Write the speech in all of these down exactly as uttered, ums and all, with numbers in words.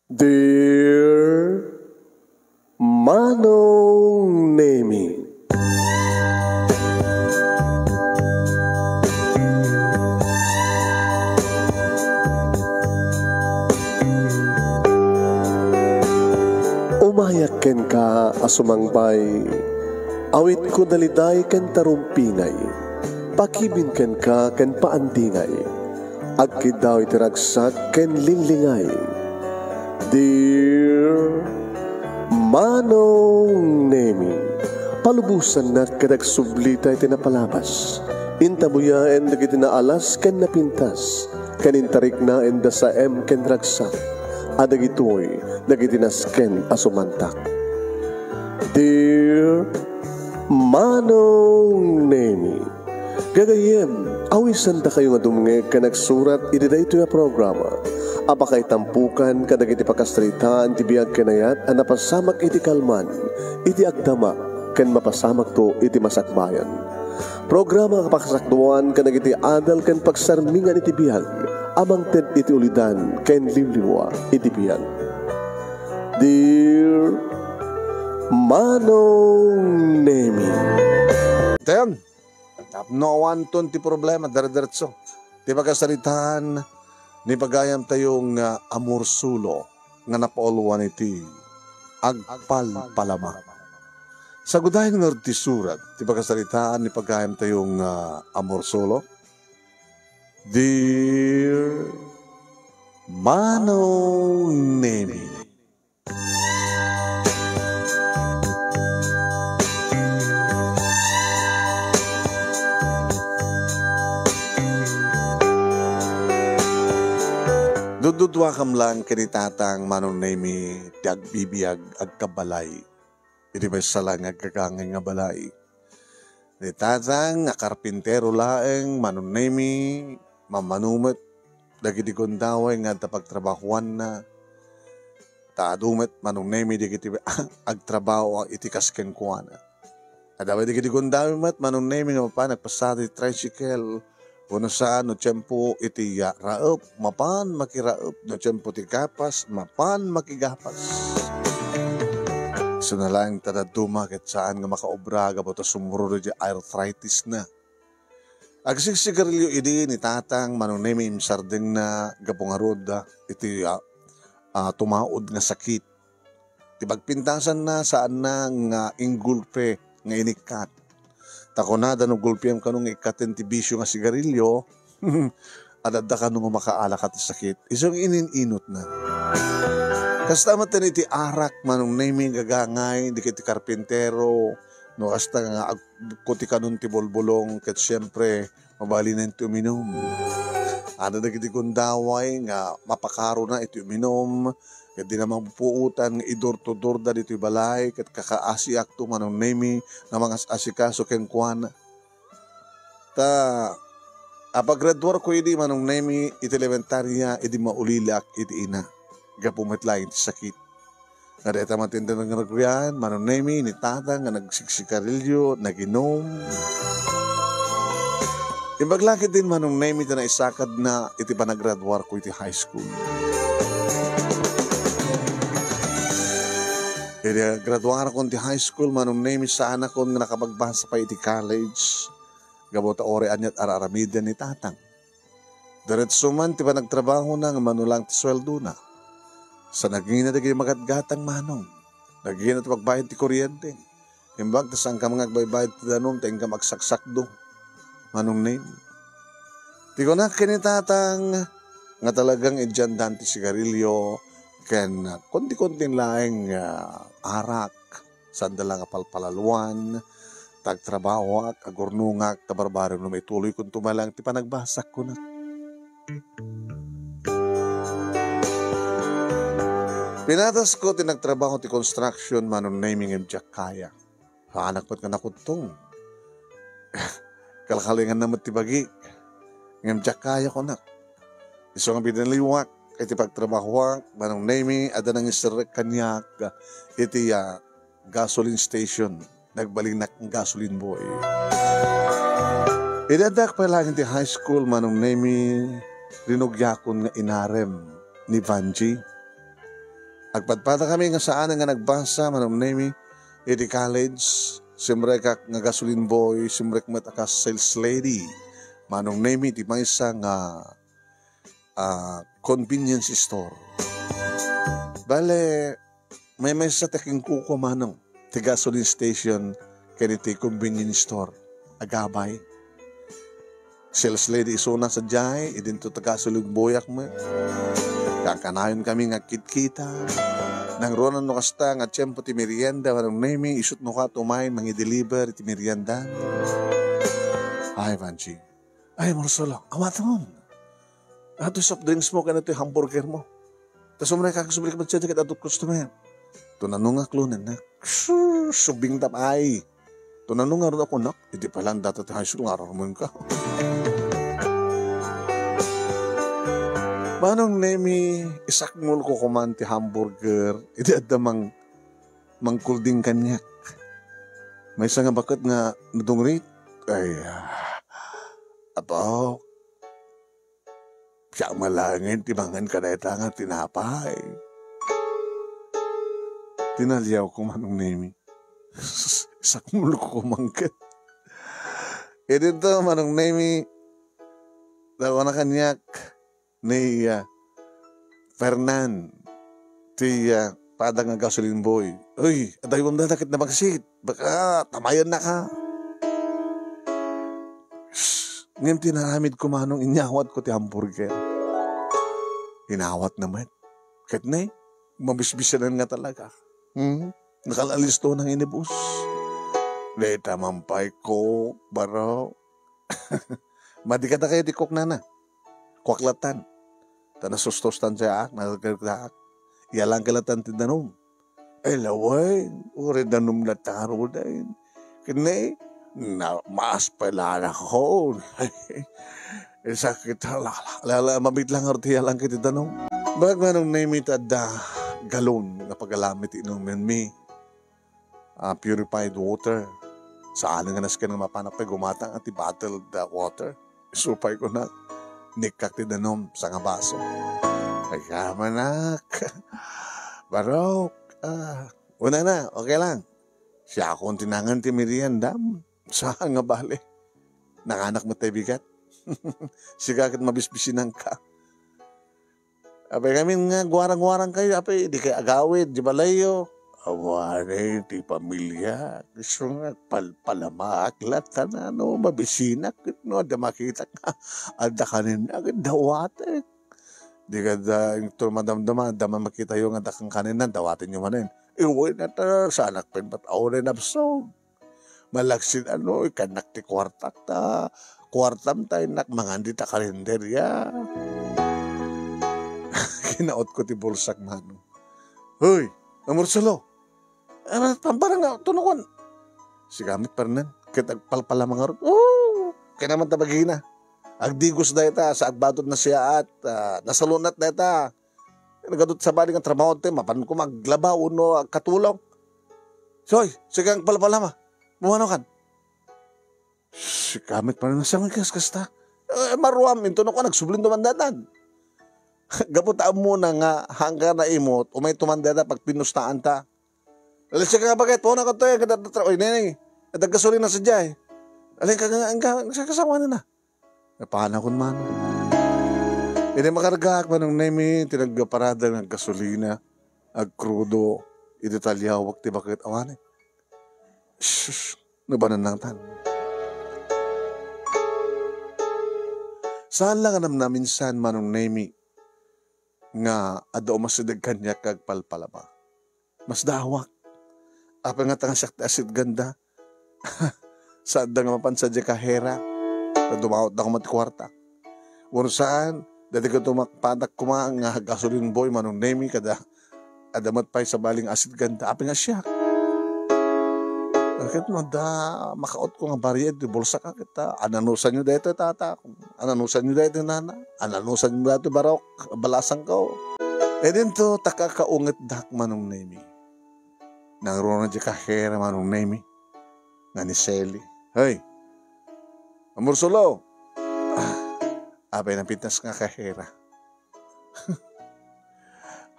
Dear Manong Nemi. Umayak kenka a sumangbay, awitko daliday ken tarumpingay, pakibin kenka ken paandingay, agkiddaw iti ragsak ken linglingay. Dear Manong Nemi, palubosannak ket agsublita iti napalabas. Intabuyaen dagiti naalas ken napintas, ken intariknaen da saem ken ragsak, a dagitoy dagiti nasken a sumantak. Dear Manong Nemi, gagayyem, awisandakayo nga dumngeg ken agsurat iti daytoy a programa a pakaitampokan kadagiti pakasaritaan ti biag ken ayat a napasamak iti kalman, iti agdama, ken mapasamakto iti masakbayan. Programa a pakasakduan kadagiti adal ken pagsarmingan iti biag a mangted iti ulidan ken liwliwa iti biag. Dear Manong Nemi. Tayon, tapno awanton ti problema, dire-diretso. Ti pakasaritaan ni pagayamtayo nga amor solo nga napauluan iti agpalpalama. Sagudayen ngarud ti surat ti pakasaritaan ni pagayamtayo nga amor solo. Dear Manong Nemi. Dudduduakam lang ken ni Tatang Manong Nemi ti agbibiag agkabalay iti maysa laeng nga agkakangay nga balay. Ni Tatang a karpintero laeng, Manong Nemi, mammano met dagiti gundaway nga adda pagtrabahoanna. Ta adu met, Manong Nemi, dagiti agtrabaho iti kas kenkuana. Adda met dagiti gundaway met, Manong Nemi, nga mapan agpasada ti tricycle. Wenno saan, no tiempo iti, ah, raep, mapan makiraep. No tiempo ti gapas, mapan makigapas. Isu na laeng ta dadduma ket saan nga makaobra gapu ta sumurot iti arthritis na. Agsigsigarilio idi ni Tatang Manong Nemi, imsardengna gapu ngarud, ah, iti, ah, ah, tumaud nga sakit. Ti pagpintasanna, saanna nga inggulpe nga inikkat. Ta kunada, no gulpem kano nga ikkaten ti bisio nga sigarilio, adda kano nga makaalaka ti sakit. Isu nga inin-inotna. Kasta met iti arak, Manong Nemi, gagangay, dagiti karpintero, no kasta nga agkutikanon ti bulbulong, ket siempre, mabalinen ti uminum. Adda dagiti gundaway nga mapakarona iti uminum, ket dina mapupuotan nga i-door to door da ditoy balay, ket kakaasiakto, Manong Nemi, nga mangas-asikaso kenkuana. Ta, apagraduarko idi, Manong Nemi, iti elementaria, idi maulilak iti ina. Gapu met laeng iti sakit. Nga dayta matindan nga nagruyan, Manong Nemi, ni Tata nga nagsigsigarilio, naginum. Imbag la ketdin, Manong Nemi, ti naisakadna iti panagraduarko iti high school. Idi graduarakon ti high school, Manong Nemi, saanakon nga nakapagbasa pay iti college. Gapu ta uray ania't ar-aramiden ni Tatang. Diretso man ti panagtrabahona nga mano laeng ti sueldona. Sa nagingina dagiti magatgatang, Manong. Nagingina ti pagbayad ti kuryente. Imbag ta saankam nga agbaybayad ti danum ta ingkam agsaksakdo, Manong Nemi. Ti kunak ken ni Tatang nga talagang idiandan ti sigarilio ken konti-kontin laeng, ah, arak. Saanda la nga palpalaloan, ta agtrabahoak, agurnongak, ta barbarem no maituloykonto man laeng ti panagbasak, kunak. Pinatasko ti nagtrabaho ti construction, Manong Nemi, ngem diak kaya. Saanak met nga nakudtong. Kalkalinganna met ti bagik, ngem diak kaya, kunak. Isu nga binaliwak iti pagtrabahoak, Manong Nemi, adda nangiserrek kaniak iti, ah, gasoline station. Nagbalinnak nga gasoline boy. Idi addaak pay laeng iti high school, Manong Nemi, rinugiakon nga inarem ni Vanjie. Agpadpadakami nga saan nga nagbasa, Manong Nemi, iti college. Simrekak nga gasoline boy, simrek met a kas sales lady, Manong Nemi, iti maysa nga, ah, convenience store. Bale, maymaysa ti kinkukua, Manong, ti gasoline station ken iti convenience store. Agabay. Sales lady isuna sadiay, idinto ta gasoline boyak met. Kankanayon kami nga kitkita. Nangruna no kasta nga tiempo ti merienda, Manong Nemi, isut' no ka tumay mangi-deliver iti merienda. Ay, Panching. Ay, Marcelo, awaton. Ato soft drinks mo, kano ti hamburger mo. Ta sumrekak, sumrekak met sadiay ket adto't customer. Tunano nga klonennak. Sus, subingtam ay. Tunano nga ron ako, nak? Iti pala data ti high school, nga aramon ka. Manong Nemi, isakmol ko kuman ti hamburger. Iti adda mang, mangkulding kaniak. Maysa nga baket nga nadungrit. Ay, ah, apo, siak malangen ti mangan kadayta nga tinapay. Tinaliaw ko, Manong Nemi. Sakmol ko mangket. Idinto, Manong Nemi, daw na kaniak ni, ah, Fernan, ti, ah, pada nga gasoline boy. Uy, adaywam da ket nabagsit. Baka tamayan na ka. Shh, ngem ti naramid ko, Manong, inyawat ko ti hamburger. Inawat na met. Ket ne, mabisbisinan nga talaga. Hmm? Nakalalis to nang inibus. Deta man pay Coke, baro. Madi kadakayo ti Coke, nana. Kuak latan. Ta nasustos tan siak, nagagagdaak. Iyalang ka latan ti danum. Ay, lawen, uri danum na taro din. Kini, na, mas pala na ko. Sakit, hala, hala, hala, mabit lang ti iyalang kiti danum. Bag manong naimita da galon nga pagalamit inumin mi. Ah, purified water. Saan nga nasken nga mapanak pay gumatang ti bottled, ah, water. Supay ko na, nikkak ti danum, sanga baso. Kaya manak. Barok, ah, una na, okay lang. Siya akong tinangan ti merienda. Saan nga bale? Nanganak mo tay bigat. Siga ket mabisbisinan ka. Apay ngamin nga guarang-guarang kayo, apay, di kayo agawid, di balayyo. Awane ti pamilya, isu nga palpalamaak la, tanano, mabisinak, no, adda makitak nga, adda kanin, agad dawatek. Di ka da, ito madamdama, adda man makita yo nga adda kang kanin na, dawaten yo manen. Iway na ta, sanak pen, bat awane napsog. Malaksid ano, ikannak ti kuartak ta, kuartam ta innak mangan dita karinderya. Kinaot ko ti bulsak, Manong. Hoy, Amor Solo! Ano, pampara nga, tunukon! Sigamit pa rin, ket agpalpala mangarot. Oh! Kaya naman tabagina. Agdigos dayta, sa agbadod na siya at, ah, nasalunat dayta. Nagadot sabali nga trabaho ti, mapan ko maglaba wenno agkatulong. Soy, sige ang palpalama. Mumano kan? Sikamit pa rin, saan nga kas-, kasta? Eh, maruam, intuno ko, nagsublin tumandatan. Gapu ta ammona nga hangga na imot, umay tumandata pagpinustaan ta. Alis ka nga bagay, puna ko to, eh, kada tra-, oy, nene, kada gasolina sa jay. Alin ka nga, ang ka-, sa kasawa na na. Napanakon man. Idi makargaak, Manong Nemi, ti naggaparada nga gasolina, agkrudo, idi taliawak ti baket, awane. Sus, nabanan lang tan. Saan lang a namnaminsan, Manong Nemi, nga adda umasideg kaniak nga agpalpalama. Masdaawak. Apay nga ta nga siak ti asidganda. Saan da nga mapan sadiay kahera. Ta dumawat da koma ti kuarta. Wenno saan, dati ka tumakpatak koma nga gasoline boy, Manong Nemi, kada adda met pay sabali nga asidganda. Apay nga siak. Ket no adda makaot ko nga bariyed ti bulsak, ket, ah, ananusan yo daytoy, tata. Ananusan yo daytoy, nana. Ananusan yo daytoy, barok. Balasang ko. Idinto, ta kakaungetdak, Manong Nemi. Nangruna diay kahera, Manong Nemi, nga ni Sally. Hey! Amor Solo! Ah, apay napintas nga kahera.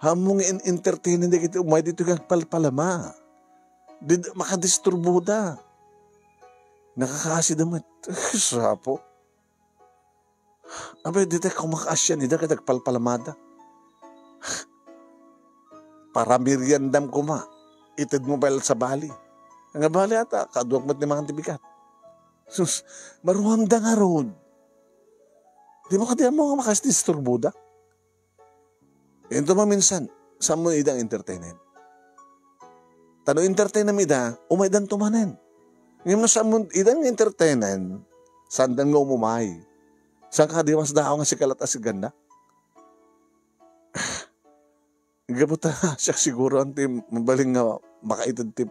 Ammom nga in-entertainen dagiti umay ditoy nga agpalpalama. Di, makadisturboda. Nakakaasida met. Sapo. Abay, dita ko makaasian ida ket agpalpalamada. Parameriendam koma. Itedmo pay sa bali. Nga bali ata, kaduak met ni mangan ti bigat. Sus, maruamda ngarud. Di mo kadi ammo nga makadisturboda? Into maminsan, saan mo ida nga entertainen? Ta no entertainam ida, umaydanto manen. Ngem no saan mo ida nga entertainen, saanda nga umumay. Saan ka di mas daaw nga sika lat a siganda? Gapu ta siak siguro ti mabalin nga makaited ti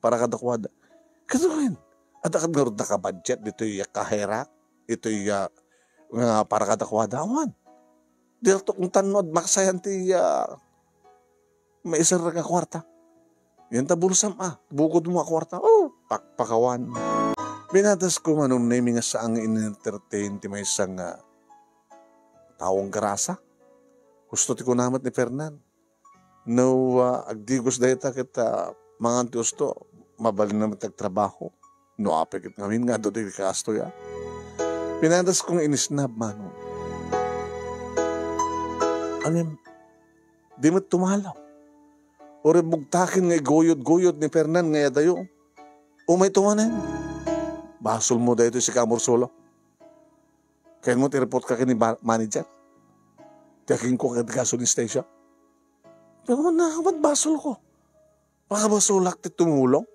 para kadakuada. Kaduayen, adda kad ngarud nakabudget ditoy a kahera, itoy, ah, nga para kadakuada. Awan. Di la to kung tanno, maksayan ti, ah, maiserrek nga kuarta. Yan ta bulsam, ah, bukod mo a kuarta. Oh, pakpakawan. Pinadas ko, Manong Nemi, nga saan nga in-entertain ti maysa nga taong grasa. Husto ti kuna met ni Fernan. No, ah, agdigos dayta ket, ah, mangan ti husto, mabalin met agtrabaho. No apay ket ngamin nga adu ti kastoy, ah. Pinadas ko nga inisnab, Manong. Ngem, di met tumalaw. Uray bugtaken nga iguyod-guyod ni Fernan nga iyadayo. Umayto manen. Basolmo daytoy, sika a Morsolo. Kayanmo ti report ka ken ni ba-, manager? Ti akinko ket gasoline station? Pero na, ba't basolko? Makabasolak ti tumulong?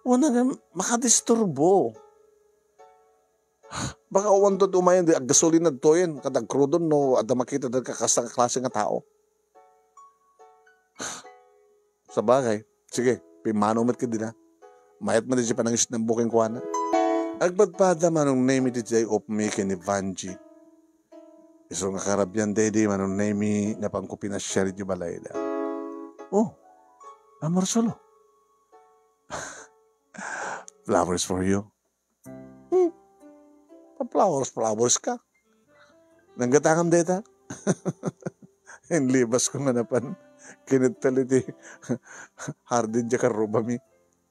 Wana nga makadisturbo. Baka awan to umayan di aggasolina ditoyen, kada agkrudon no adda makita da kasta nga klase nga tao. Sabagay, sige, pimmano met ket dina. Mayat met idiay panangisnabmo kenkuana. Agpadpada, Manong Nemi, ti day off mi ken ni Vanji. Isu nga karabian daydi, Manong Nemi, napanko pinasiar idiay balayda. Oh, a Morsolo. Flowers for you. Hmm. Pa-flowers, flowers ka. Nanggatangam dayta. Inlibas ko nga napan kinittel iti hardin diay karrubami.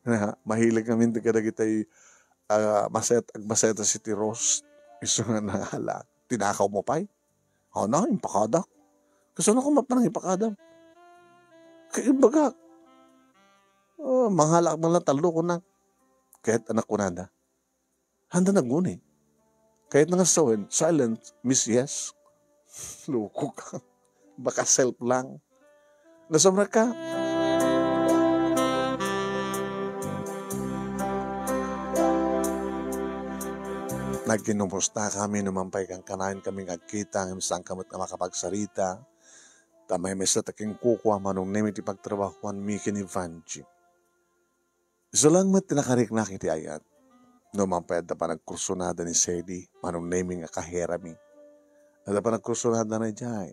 Na, mahilig ngamin ti kadagitay, ah, maset-, agmasetas iti rose. Isu nga nangala. Tinakaw mo pay? Ana, impakadak. Kasano ko mapanang ipakadam? Kaimbagak. Oh, mangalaak man lang tallo kunak. Ket anak kunada. Handa naguni. Kayat na nga sawen, silent, miss yes. Loko ka. Baka self lang. Nasumrek ka? Nagkinumusta kami, numan pay kankanayon kami nga agkita, ngem saan ka met nga makapagsarita. Ta maymaysa ta kenkuko a Manong Nemi ti pagtrabahoan mi ken ni Vanji. Isu lang met ti nakariknak iti ayat. Numan pay adda panagkursunada ni Sedi, Manong Nemi nga kaherami. Adda panagkursunada na idiay.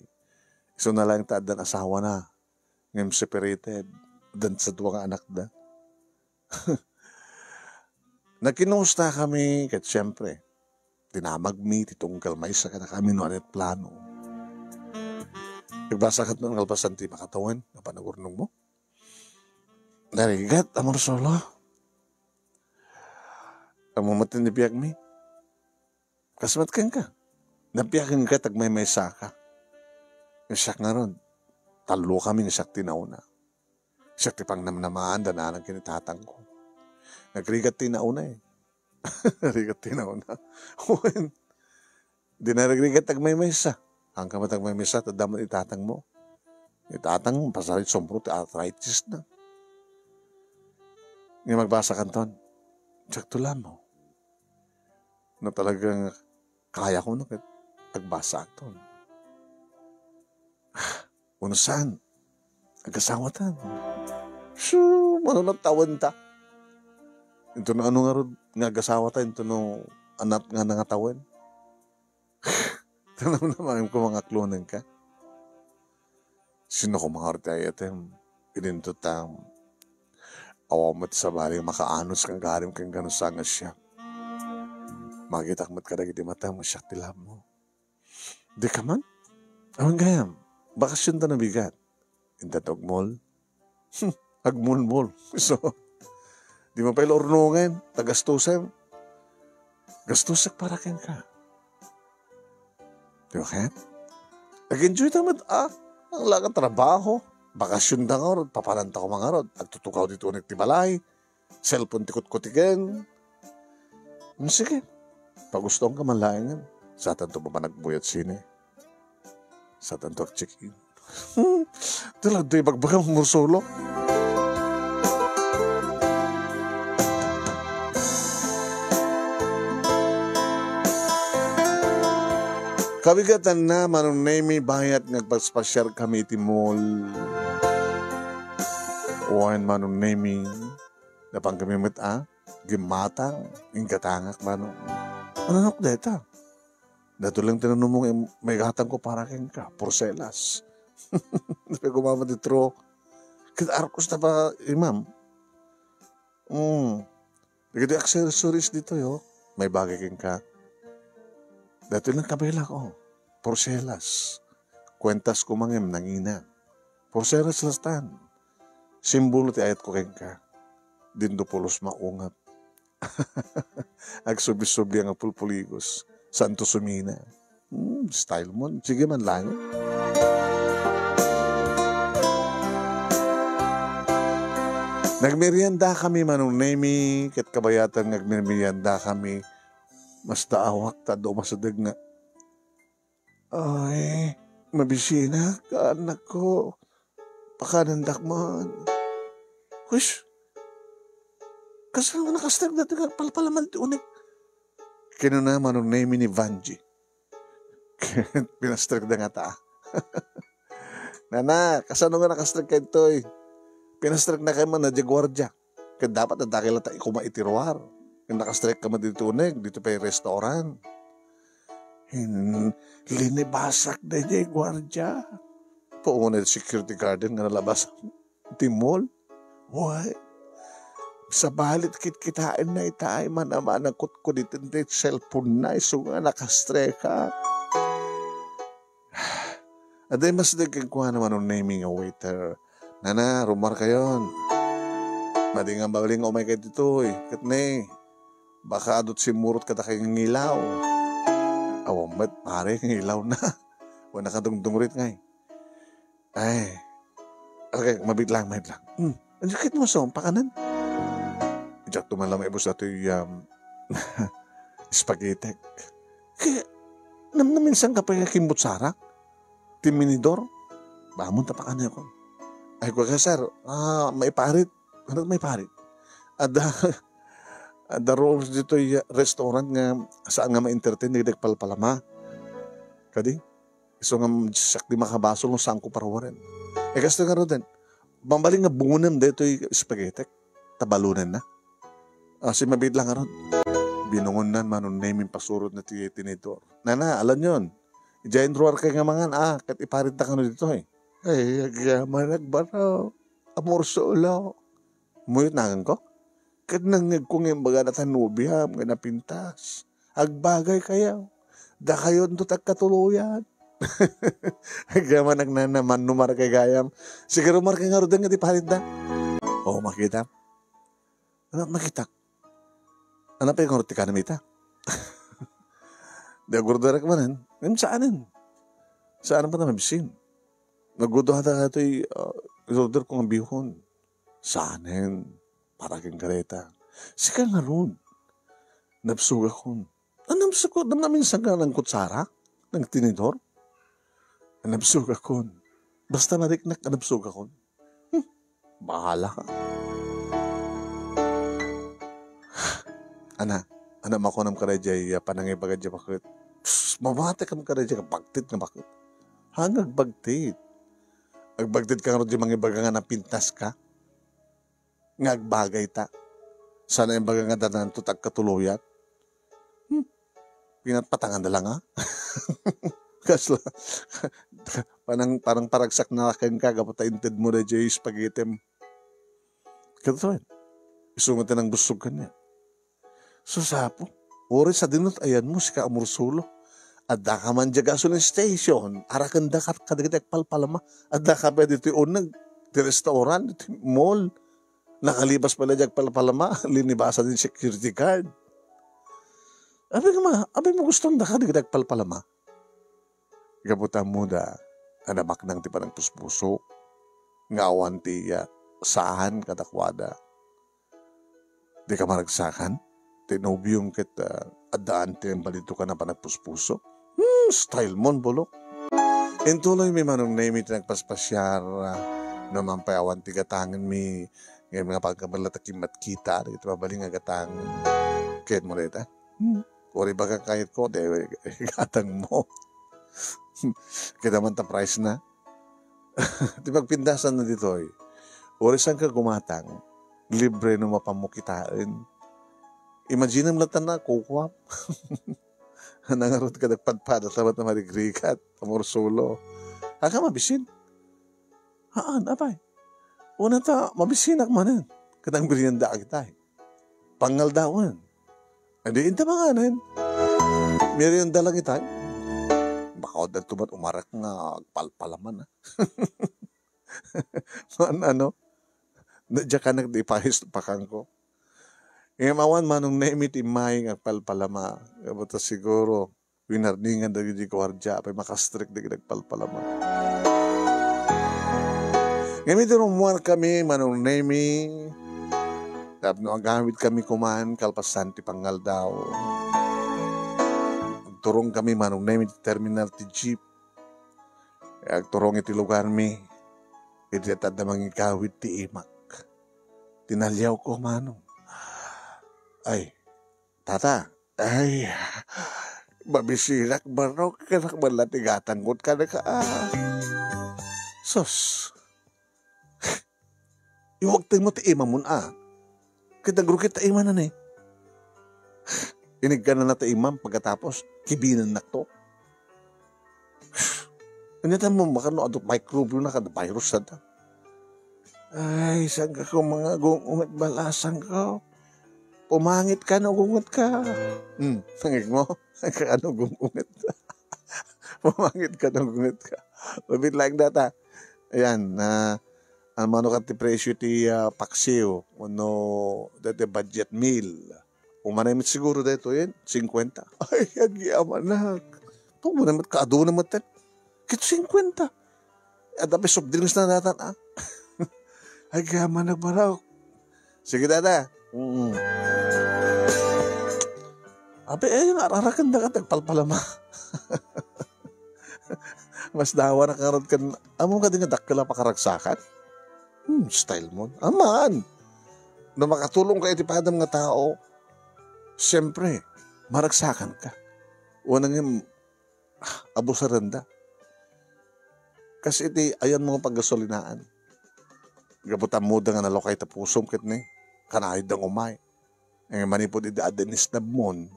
Isuna laeng ta addan asawana, ngem separated, addan sa dua nga anakda. Nagkinumusta kami, ket siempre, tinamag mi ti tunggal maysa kadakami no ania't plano. Nagbasa ket no nalpasan ti makatawen nga panagurnong mo. Narigat, a Morsolo. Ammom met ti biag mi. Kas met kenka. Nabiagen ka, tagmaymaysa ka. Siak ngarud, tallo kami nga siak ti nauna. Siak ti pangnamnamaan da nanang ken ni tatangko. Nagrigat ti nauna eh. Nagrigat ti nauna. Wen, di na nagrigat tagmaymaysa. Ang ka met tagmaymaysa, ta adda met itatang mo. Itatang mo, pasari sumpro ti arthritis na. Nga magbasa kanton. Siak ti lammo. No talagang kaya ko no ket agbasa anton. Uno saan? Agasawatan. Su, mano natawen ta? Into no ano ngarud nga agasawatan, into no anat nga nangatawen? Tanam na maim ko mga klonen ka. Sino ko mga orte ayatem? Idinto tam. Awa met sabali makaanos kang garim kang gano sanga siya. Magitak met kadagiti mata mo siya ti lamo. Di ka man? Awan gayam. Bakasionta nabigat. Inta agmol. Hmm, agmulmol. So, di mo pay la urnongen, ta gastusem. Gastusek para kenka. Di ba kayat? Nag-enjoy ta met, ah. Ang lagang trabaho. Bakasionta ngarud, papananta koma ngarud. Agtutukaw ditoy uneg ti balay. Cellphone ti kutkutiken. Hmm, sige. Pagustoanka man laengen. Satanto mapan agbuyat sine. Satanto agcheck-in. Hmm. Ito lang, ito ibagbagam, Mursulo. Kabigatanna, Manong Nemi, bayat nga agpaspasiar kami iti mall. Wen, Manong Nemi, napan kami met, ah, gimmatang, inggatangak, Manong. Ano, ano deta? Daytoy lang ti nanumong im-, maigatangko para kenka, porselas. Napay gumama ti truck. Ket arkus ta pa, imam. Mm. Dagiti accessories ditoy, oh. Maibagay kenka. Daytoy lang kabaelak, oh. Porselas. Kuentas ko mangem nangina. Porselas lastan. Simbolo ti ayatko kenka. Dindo pulos maungap. Agsubli-subli nga pulpuligos. Santo sumina. Hmm, style mo. Sige man lang. Nagmerienda kami, Manong Nemi, ket kabayatan nga agmerienda kami. Mas daawak ta dumasadeg nga, "Ay, mabisinak, anakko. Pakanendak man." "Hush! Kasano nga nakastrek daytoy nga agpalpalama ti uneg?" Kinuna Manong Nemi ni Vanji. Pinastrekda ngata. "Nana, kasano nga nakastrek daytoy?" "Pinastreknak man daydiay guardia. Ket dapat adda kay latta ikuma iti ruar. Ket nakastrek ka met ditoy uneg, ditoy pay restaurant." Hin-, linibasak daydiay guardia. Puonay security guard nga nalabas ti mall. Way, sabali ti kitkitaenna itay, manamana kutko ditoy ti cellphone na, isu nga nakastreka. Adda immasideg kenkuana Manong Nemi nga waiter. "Nana, rummuarkayon. Madi nga mabalin nga umaykay ditoy. Ket ne, baka adu ti simmurot kadakay nga ngilaw." Awan met, pare, nga ngilaw na. Wen, nakadungdungrit ngay. Ay. Okay, mabiit lang, mabiit lang. Hmm. Ania ket mo, so, pakanen? Diak to man la maibus datoy, um, spaghetti. Kaya, nam-, naminsan ka pa nga kimbutsarak? Tinidor? Bamon ta pakanekon. Ay, kuan ka, sir. Ah, maiparit. Ano maiparit? Adda, adda ruar ditoy restaurant nga saan nga ma-entertain, dagiti agpalpalama. Kadi? Isu nga siak ti makabasol no saanko paruaren. Eh, kastoy ngaruden, mabalin nga bungonem daytoy spaghetti, ta balonenna. Ah, si mabiit lang ngarud. Binungonnan Manong Nemi, impasurotna ti tinidor. "Nana, alanyon. Idiay ruarkay nga mangan, ah, ket iparitda kano ditoy." Ay, agyamanak, baro. Amor solo. Muyot naganko? Ket nangngegko nga imbagada ta nobiam nga napintas. Agbagay kayo. Dakayonto ti agkatuloyan. Agyamanak, nana, mannumar kay gayam. Sige, rumar kay ngaruden nga ti paritda. O, makita. Ano, makita? Ano pay ngarud ti kanam ita? Di agurdarek manen. Ngem saanen. Saan pa ta mabisin. Nagudo hata katoy, ah, isorder ko nga bihon. Saanen. Para ken kareta. Sika ngarud. Nabsugakon. Anam suko, nam-, naminsan ka nang kutsara? Nang tinidor? Anam sugakon. Basta nariknak, anam sugakon. Hmm, bahala ka. Ana, ana, makunam ka daydiay, ah, panangibaga diay baket. Psst, mamati kam ka daydiay, bagtit nga baket. Hangag bagtit. Agbagtit ka nga diay mangibaga nga napintas ka. Nga agbagay ta. Sana imbaga nga dananto ti agkatuloyan. Hmm. Pinatpatangan na lang, ah. Kasla. Parang, parang paragsak na kenka, gapu ta inted mo na jay spaghetti. Kato, isu nga tinangbusog kanya. Susapo. Uri sa dinut ayan mo, sika amor solo. Addaka man diay gasoline station, arakenda kad-, kadagiti agpalpalama. Addaka pay ditoy uneg, ti restaurant, ti mall. Nakalibas pay la diay agpalpalama, linibasan ti security guard. Abi nga, abi mo gustonda kadagiti agpalpalama? Gapu ta ammoda a nabaknang ti panagpuspuso nga awan ti, ah, saan kadakuada. Dika maragsakan ti nobiom ket, ah, addaan ti naimbalidokan a panagpuspuso. Hmm, style mon, bulok. Intuloymi, Manong Nemy, ti nagpaspasiar, ah, no man pay awan ti gatangenmi, ngem nga pagkabala ta kimmatkita, dagiti mabalin nga gatangen. Ket mo dayta? Hmm. Uri baga kayatko, de, gatang mo. Kita man ta price na. Ti pagpindasan na ditoy, uri saan ka gumatang, libre no mapan mo kitaen. Imaginem latta na, kukuam. Nangarud ka nagpadpada, tamat na marigrigat, amor solo. Aka mabisin? Haan, apay. Una ta, mabisinak manen. Kadang birianda kita, eh. Pangaldawen. Adi, inta manganen. Merienda lang itay. Baka adda tumat umarak nga agpalpalaman, ah. Man, ano, nadya ka nagdipayos pakangko. Ngem awan Manong Nemy ti immayen nga agpalpalama. Gapu ta siguro, winarningan dagiti guardia, apay makastrek dagiti agpalpalama. Ngem idi rummuar kami, Manong Nemy, tapno agawid kami kuman kalpasan ti pangaldaw. Agturong kami, Manong Nemy, ti terminal ti jeep. Agturong iti lugarmi, idi adda mangigawid ti imak. Tinaliawko, Manong. Ay, Tata, ay, mabisinak barok, kanak man la ti gatangko kadaka, ah. Sus. Iwagtengmo ti imamon, ah. Ket nagrukit ta imanan, eh. Iniggananna ta imam, pagkatapos, kibinennakto. Ania ta mo, makano adu microbe na kada virus na ta. Ay, saan ka ko mga gung-unget balasang ko? Pumangit ka no gunget ka. Hmm, sangig mo? Ano gungunget? Pumangit ka no gunget ka. Mabit lang data. Ayan, na, ang mano ka ti presyo ti, ah, paksiw, no, dati budget meal. Umanay met siguro daytoyen, singkwenta. Ay, agyamanak. To, umanay met, kaaduna met ten. Ket singkwenta. Adda pay soft drinks na datan, ah. Agyamanak, barok. Sige, dada. Mm. Abi, eh, yung araraken da ka, tagpalpalama. Mas dawa na karod kan, amo ka din nga dakkel a pakaragsakan? Hmm, style mo. Aman! No makatulong ka iti padam nga tao, siyempre, maragsakan ka. Unang yung abusaranda. Kas iti ayan mo nga paggasolinaan. Gapu ta ammoda nga nalukay ta pusom ket ni, kanayod dang umay. Eh, manipud idi adda inisnabmon,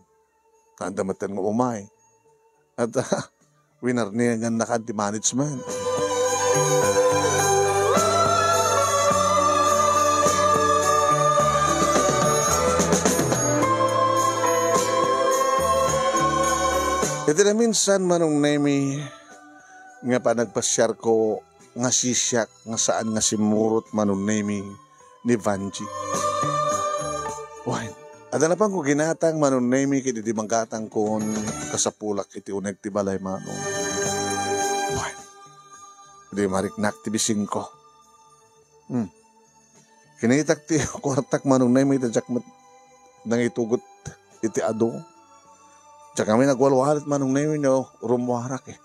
adda metten nga umay. At, winarningan na kan ti management. Iti naminsan, Manong Nemy, nga panagpasiarko nga sisiak nga saan nga simmurot, Manong Nemy, ni Vanji. Wen, adda napanko ginatang, Manong Nemy, ket idi magatangkon, kasapulak iti uneg ti balay, Manong. Wen, idi mariknak ti bisingko. Hmm. Kinitak ti kuartak, Manong Nemy, iti diak met nangitugot iti adu. Diak kami nagwalwalit, Manong Nemy, no rummuarak, eh.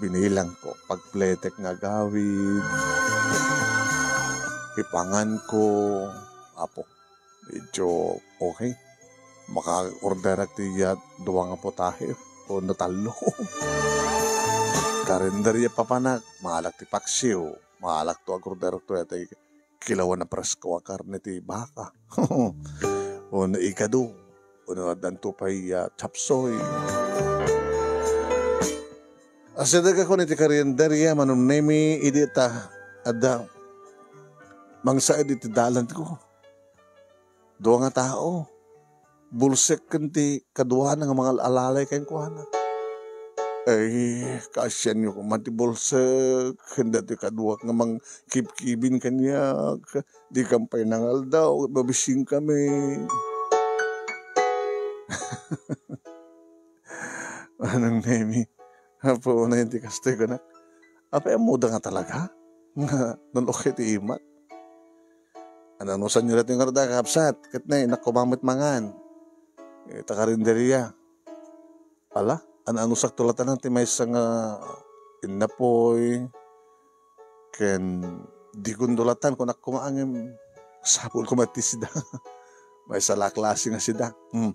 Binilangko, pagpletek nga agawid. Ipanganko, apo. Medyo okay. Maka-orderak ti, ah, dua nga putahe o no tallo. Karinderya papanak, maalak ti paksiw, maalak to, agorderak to, yata, kilawan a presko a karne ti baka. O no ikado, o no addanto pay, ah, chop suey. Asidegakon iti karienderia, Manong Nemy, idi ta adda mangsaed iti dalanko. Dua nga tao. Bulsek ken ti kaduana nga mangal-alalay kenkuana. Ay, kaasianyo koma ti bulsek, ken datoy kaduak nga mangkibkibin kaniak. Dikam pay nangaldaw, ket mabisinkami. Manong Nemi, apo, unay ti kastoy kunak. Apay, ammoda nga talaga nga nalukay ti imak? An-anusanyo datoy ngarud a, kakabsat, ket nay, innak koma met mangan ita karinderia. Ala, an-anusakto latta ti maysa nga innapoy ken digon do latta, kunak koma, ngem sapul koma ti sida. Maysa la a klase nga sida. Hmm.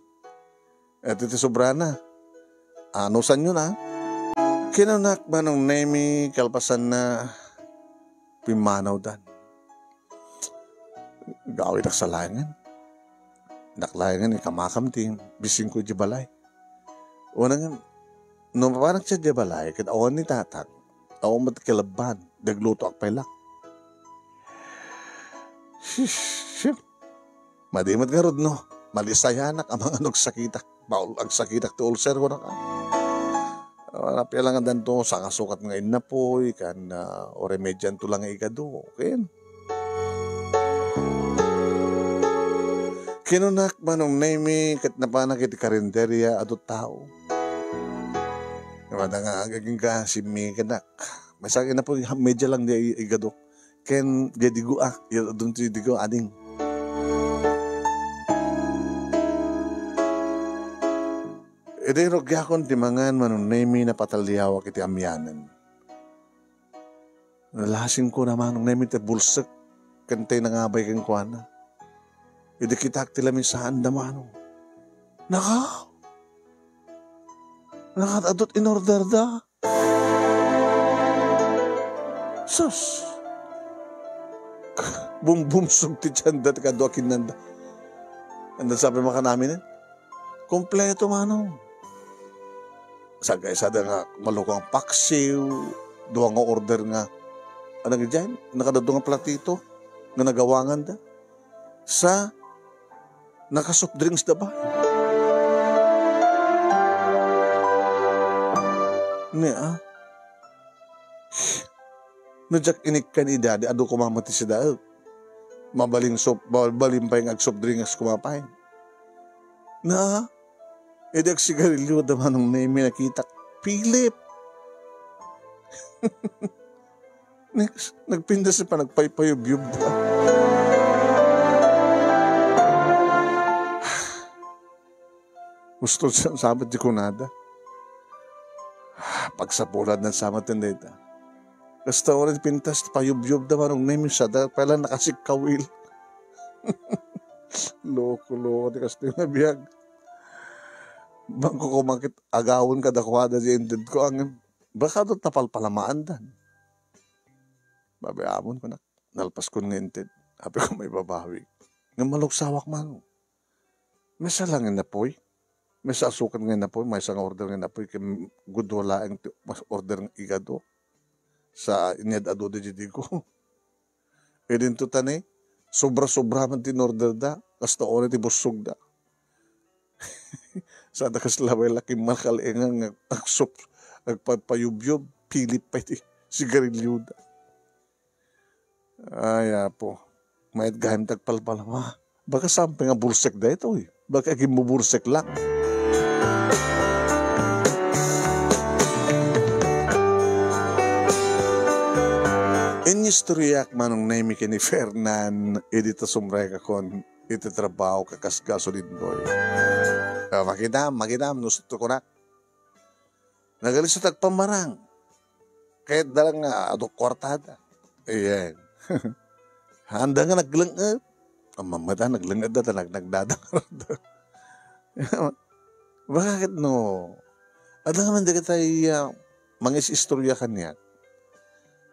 Iti ti sobrana. Anusanyo na. Kinunak, Manong Nemi, kalpasanna, pimmanawdan. Gawidak sa laengen. Innak laengen ikamakam ti bisingko idiay balay. Una ngem, no mapanak idiay balay, ket awan ni tatak, awan met kalabban, daglutoak pay la. Sis, sis. Madi met ngarud, no? Malisayanak, amangan no agsakitak. Baul-, agsakitak ti ulcer, kunak. Ah, apay la nga danto, sangasukat nga innapoy, ken, ah, o remedianto la nga igado. Okay? Kinunak, Manong Nemi, ket napanak iti karinderia, adu tao. Nga mada nga agagingga, simmi kenak. Maysa nga innapoy, media lang di igado. Ken diay digo, ah, adun ti digo, ading. Idi rugiakon ti mangan, Manong Nemi, napatalliawak iti amianen. Nalasingko na, Manong Nemi, ti bulsek ken ti nangabay kenkuana. Idi kitaak ti lamisaanda, Manong. Naka! Naka-adut in order da. Sus! Bumbumsog ti tienda ti kadua kinnanda. Anda sabi makanaminen? Kompleto, Manong. Sagay-sada nga malukong paksiw, dua nga order nga, ano nga dyan? Nakadadua nga platito nga nagawanganda. Sa naka-soft drinks da ba? Ni, ah? No diak inikkan ida, di adu koma met ti sida, eh. Mabalin soft, mabalin pay nga ag-soft drinks koma pay. Na, idi agsigarilio da Manong Nemi nakitak, pilip. Next, nagpintas pa, nagpaypayubyub da. Gusto sa, sabi ti kunada. Pagsapulan na sabi ti dayta. Kasta oras pintas, payubyub da Manong Nemi, sada pay la nakasikkawil. Loko-loko ti kastoy nga biag. Bangko kumakit, agawen kadakuada di ended ko, ang baka do't napalpalamaandan. Babi amon ko na, nalpas ko nga inted. Api ko may babawi. Nga malugsawak man. Maysa lang nga innapoy. Maysa a sukat nga innapoy, maysa nga order nga innapoy, ken gudua laeng ti mas order nga igado. Sa inyad adu di digo. Idinto tani, sobra-sobra man ti in-order da, kasta oras ti bussog da. Sada kas labay la kimmalkal enga nga agsup, agpapayubyub, pilip pay ti sigarilyo da. Ay, Apo. Mayat gayam ti agpalpalama. Baka sampay nga bulsek daytoy. Baka agimmubursek lang. Inistoryak Manong Nemi ken ni Fernan, idi ta sumrekakon iti trabaho kakas gasoline boy. Ah, makitam, makitam, no susto ko na. Nagalisat agpamarang. Kayat da lang nga adu kuartada. Ayan. Anda nga nagleng-et. Ang mamata, nagleng-et da, ta nag-, nagdadang. Bakit no? Ada nga man dagitay, ah, mangis-istorya kaniak.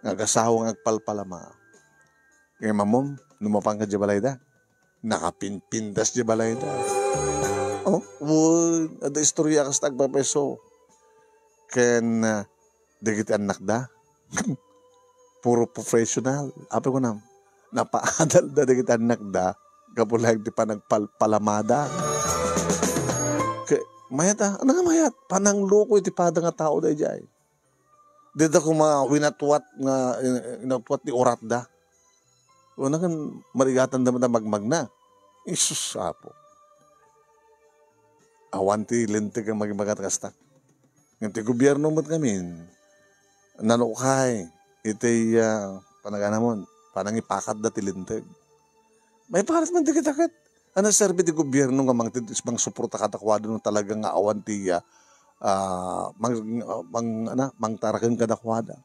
Nga agasawa nga agpalpalama. Kaya mamom, numapan ka di balay da. Nakapinpintas di balay da. Oh, wen, ada istorya kas agpapeso. Ken, ah, dagiti annak da. Puro professional. Apo ko na, napaadal da dagiti annak da. Gapu laeng ti panagpalpalamada. Ke-, Mayat, ah. Ano nga mayat? Panangluko iti pada nga tao daydiay. Dida kuma winatwat nga, eh, inatwat ti uratda. Una kan marigatan da met a magmagna. Isus, Apo. Awan ti linteg nga magmagat kasta. Ngem ti gobierno met ngamin, nanukay iti, ah, panaganamon, panangipakatda ti linteg. Maiparit man dagita ket, ano serbi ti gobierno nga mangted-, mangsuporta kadakuada no talaga nga awan ti, ah, ah, mang-, mang-, ana, mangtaraken kadakuada?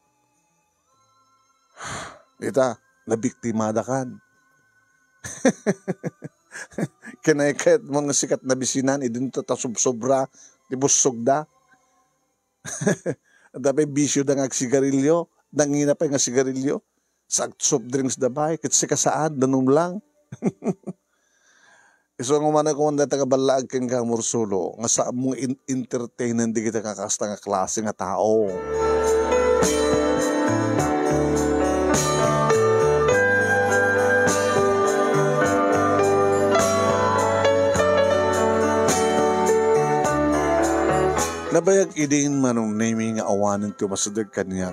Ita, nabiktimada kan. Kinaykat mo nga sikat na bisinan, idin ta subsobra ti bussogda. Tapay bisyo da nga agsigarilyo, nangina pay nga sigarilyo. Sa soft drinks da bay, ket sika saan, danum lang. Isu nga umana ko man data nga ballaag ken ka, Amor Solo, nga saan mo in-, entertainen dagita nga kasta nga klase nga tao. Nabayag idin, Manong Nemi, nga awanen ti umasideg kaniak.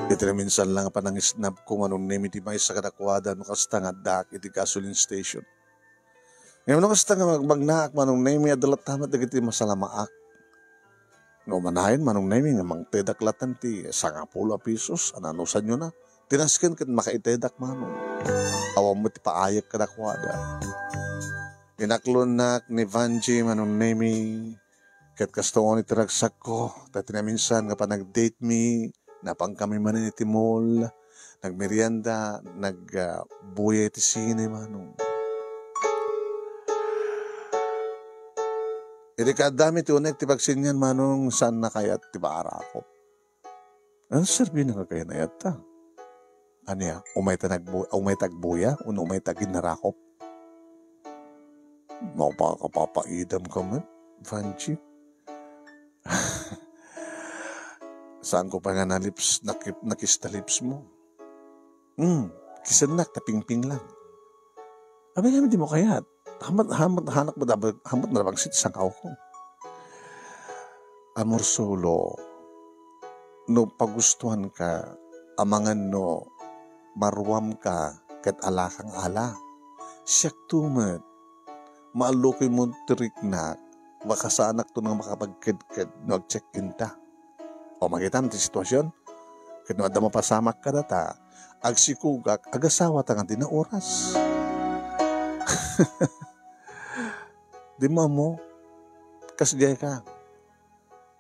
Iti naminsan lang a panangisnabko, Manong Nemi, ti maysa kadakuada no kasta nga addaak iti gasoline station. Ngem no kasta nga magmagnaak, Manong Nemi, adda latta met dagiti masalamaak. No manayon, Manong Nemi, nga mangtedak latta ti sangapulo a pesos, ananusanyo na. Ti nasken ket makaitedak, Manong. Awan met ti paayek kadakuada. Inaklonnak ni Vanji, Manong Nemi, ket kastoon iti ragsakko, ta ti naminsan nga panag-date mi, napankami manen iti mall, nagmerienda, nag, ah, buya iti sine, Manong. Idi kaaddami ti unek ti pagsinian, Manong, saanna kayat ti maarakop. Ano serbina nga kayat ta? Ania, umayta nagbu-, umayta agbuya, wenno umayta aginarakop? Mapakapapaidam ka met, Vanji. Saanko pay nga nalips-, nakip-, nakis ta lips mo. Hmm, kisennak ta pingping lang. Abay, kami di mo kayat. Hamat, hamat, hanak mo dabag-, hamat na labagsit sangkaw ko. Amor Solo, no pagustuhan ka, amangan no maruam ka ket ala kang ala. Siak to met, maallokoy mo ti riknak, makasaanak to nga makapagkedked no agcheck-in ta. O, makitam ti sitwasyon? Ket no adda mapasamak kadata, agsikogak, agasawata nga di na oras. Di mo ammo, kasdiay ka.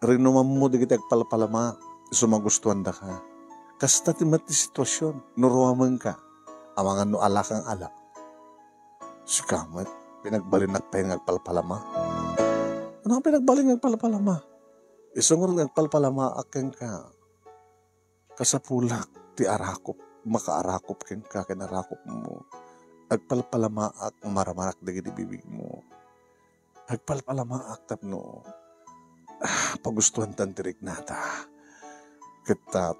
Rinumammo dagiti agpalpalama, isu magustuandaka. Kasta ti met ti sitwasyon, no ruamengka, amangan no ala kang ala. Sika met, pinagbalinak pay nga agpalpalama. Ano nga pinagbalin nga agpalpalama? Isu nga agpalpalamaak kenka. Kasapulak ti arakop, makaarakop kenka ken arakopmo. Agpalpalamaak nga maramanak dagiti bibigmo. Agpalpalamaak tapno, ah, pagustuantan ti riknata. Ket ta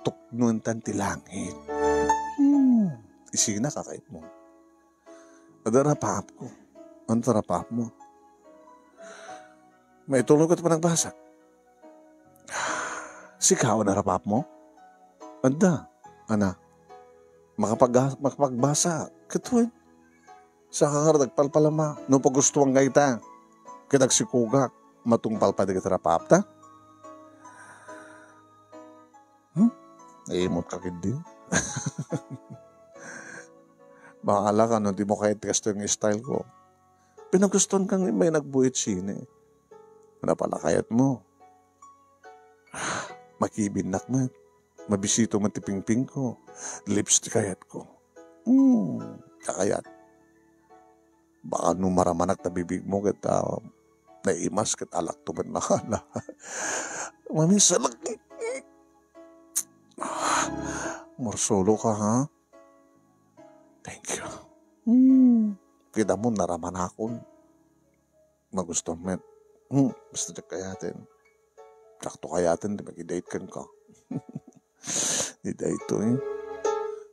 tuknoentan ti langit. Hmm, isina kakayatmo. Adda rapapko. Anta rapapmo? Maitulog ka ti panagbasak. Sika, ano rapapmo? Adda. Ana. Makapag-, makapagbasa. Katuan. Sa kangarad agpalpalama. No pagustuan ka ita. Ket agsikogak. Matungpal pa dagiti rapapta. Hmm? Naimot ka, kiddi. Bahala ka no di mo kayat ti kastoy nga style ko. Pinagustuan kang may nagbuit sine. Napalakayat mo. Maki-bibinnak met. Mabisito met ti pingping ko. Lips ti kayat ko. Hmm, kakayat. Baka no maramanak ta bibig mo ket, ah, naimas ket alak to met nakala. Maminsan lang. Ah, Amor Solo ka, ha? Thank you. Hmm. Kita mo, naramanakon. Magusto met. Hmm, basta diak kayaten. Diak to kayaten, di maki-date kenka. Di daytoy.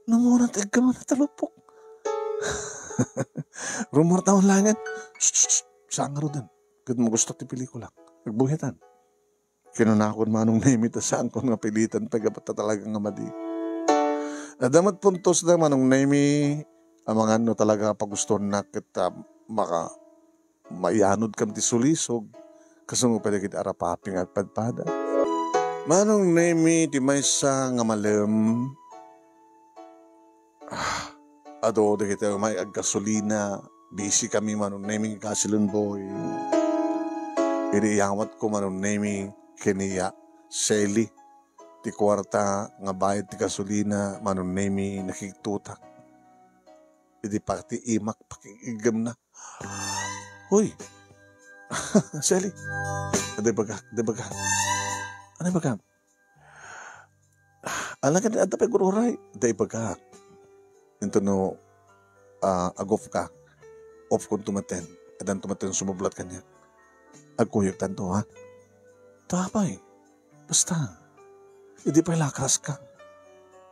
Namuna ti agka man a talupok. Rumor taon langen. Shh, shh, shh. Saan nga ruden? ket magusto ti pelikula. Agbuyatan. Kinunakon Manong Nemi ta saankon nga pilitan pay gapu ta talaga nga madi. Adda met puntos da Manong Nemi, amangan no talaga nga pagustuannak ket, ah, maka-, maianod kam ti sulisog, kasungo pay dagiti arapapi nga agpadpada. Manong Nemi ti maysa nga malem, ah, adu dagiti umay aggasolina, busy kami Manong Nemi nga gasoline boy. Idi iyawatko Manong Nemi ken ni Shelly ti kuarta nga bayad ti gasolina, Manong Nemi nakigtutak. Idi pati imak pakiggemna. Hoy! Shelly! Adda ibagak, adda ibagak. Ano ibagak? Alagad adda pay gurguray. Adda ibagak. Intono, ah, ag-off ka. Off kon tumaten. Adan tumaten sumublat kaniak. Agkuyog tanto, ha? Tapay. Basta. Idi pay lakras ka.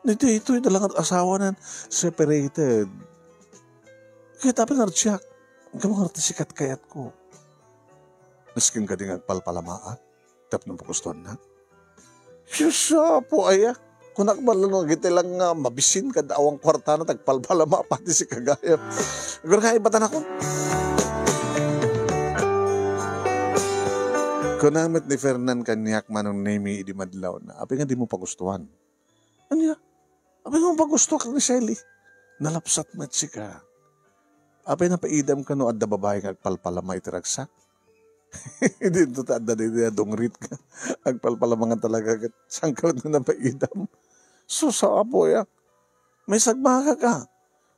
Ni daytoy da lang asawanan separated. Kaya tapay nga reject. Gapu nga ti sikat kayatko. Nasken kadi nga agpalpalamaak tapno magustuannak. Sus, Apo, aya. Kunak man lang, iti lang nga mabisin kad awan kwartana, tagpalpalama pati si kagayam. Gura nga ibatanakon. Kuna met ni Fernan kaniak Manong Nemi idi madlawna, "Apay nga dimo pagustuan?" Ania? "Apay nga pagustuak ni Shelly?" Nalapsat met sika. "Apay napaidam ka no adda babae nga agpalpalama iti ragsak?" Dito ta adda daydi a dungrit ka. Agpalpalama nga talaga ket saan ka met nga napaidam? Sus, Apo, ya. May sagmaka ka.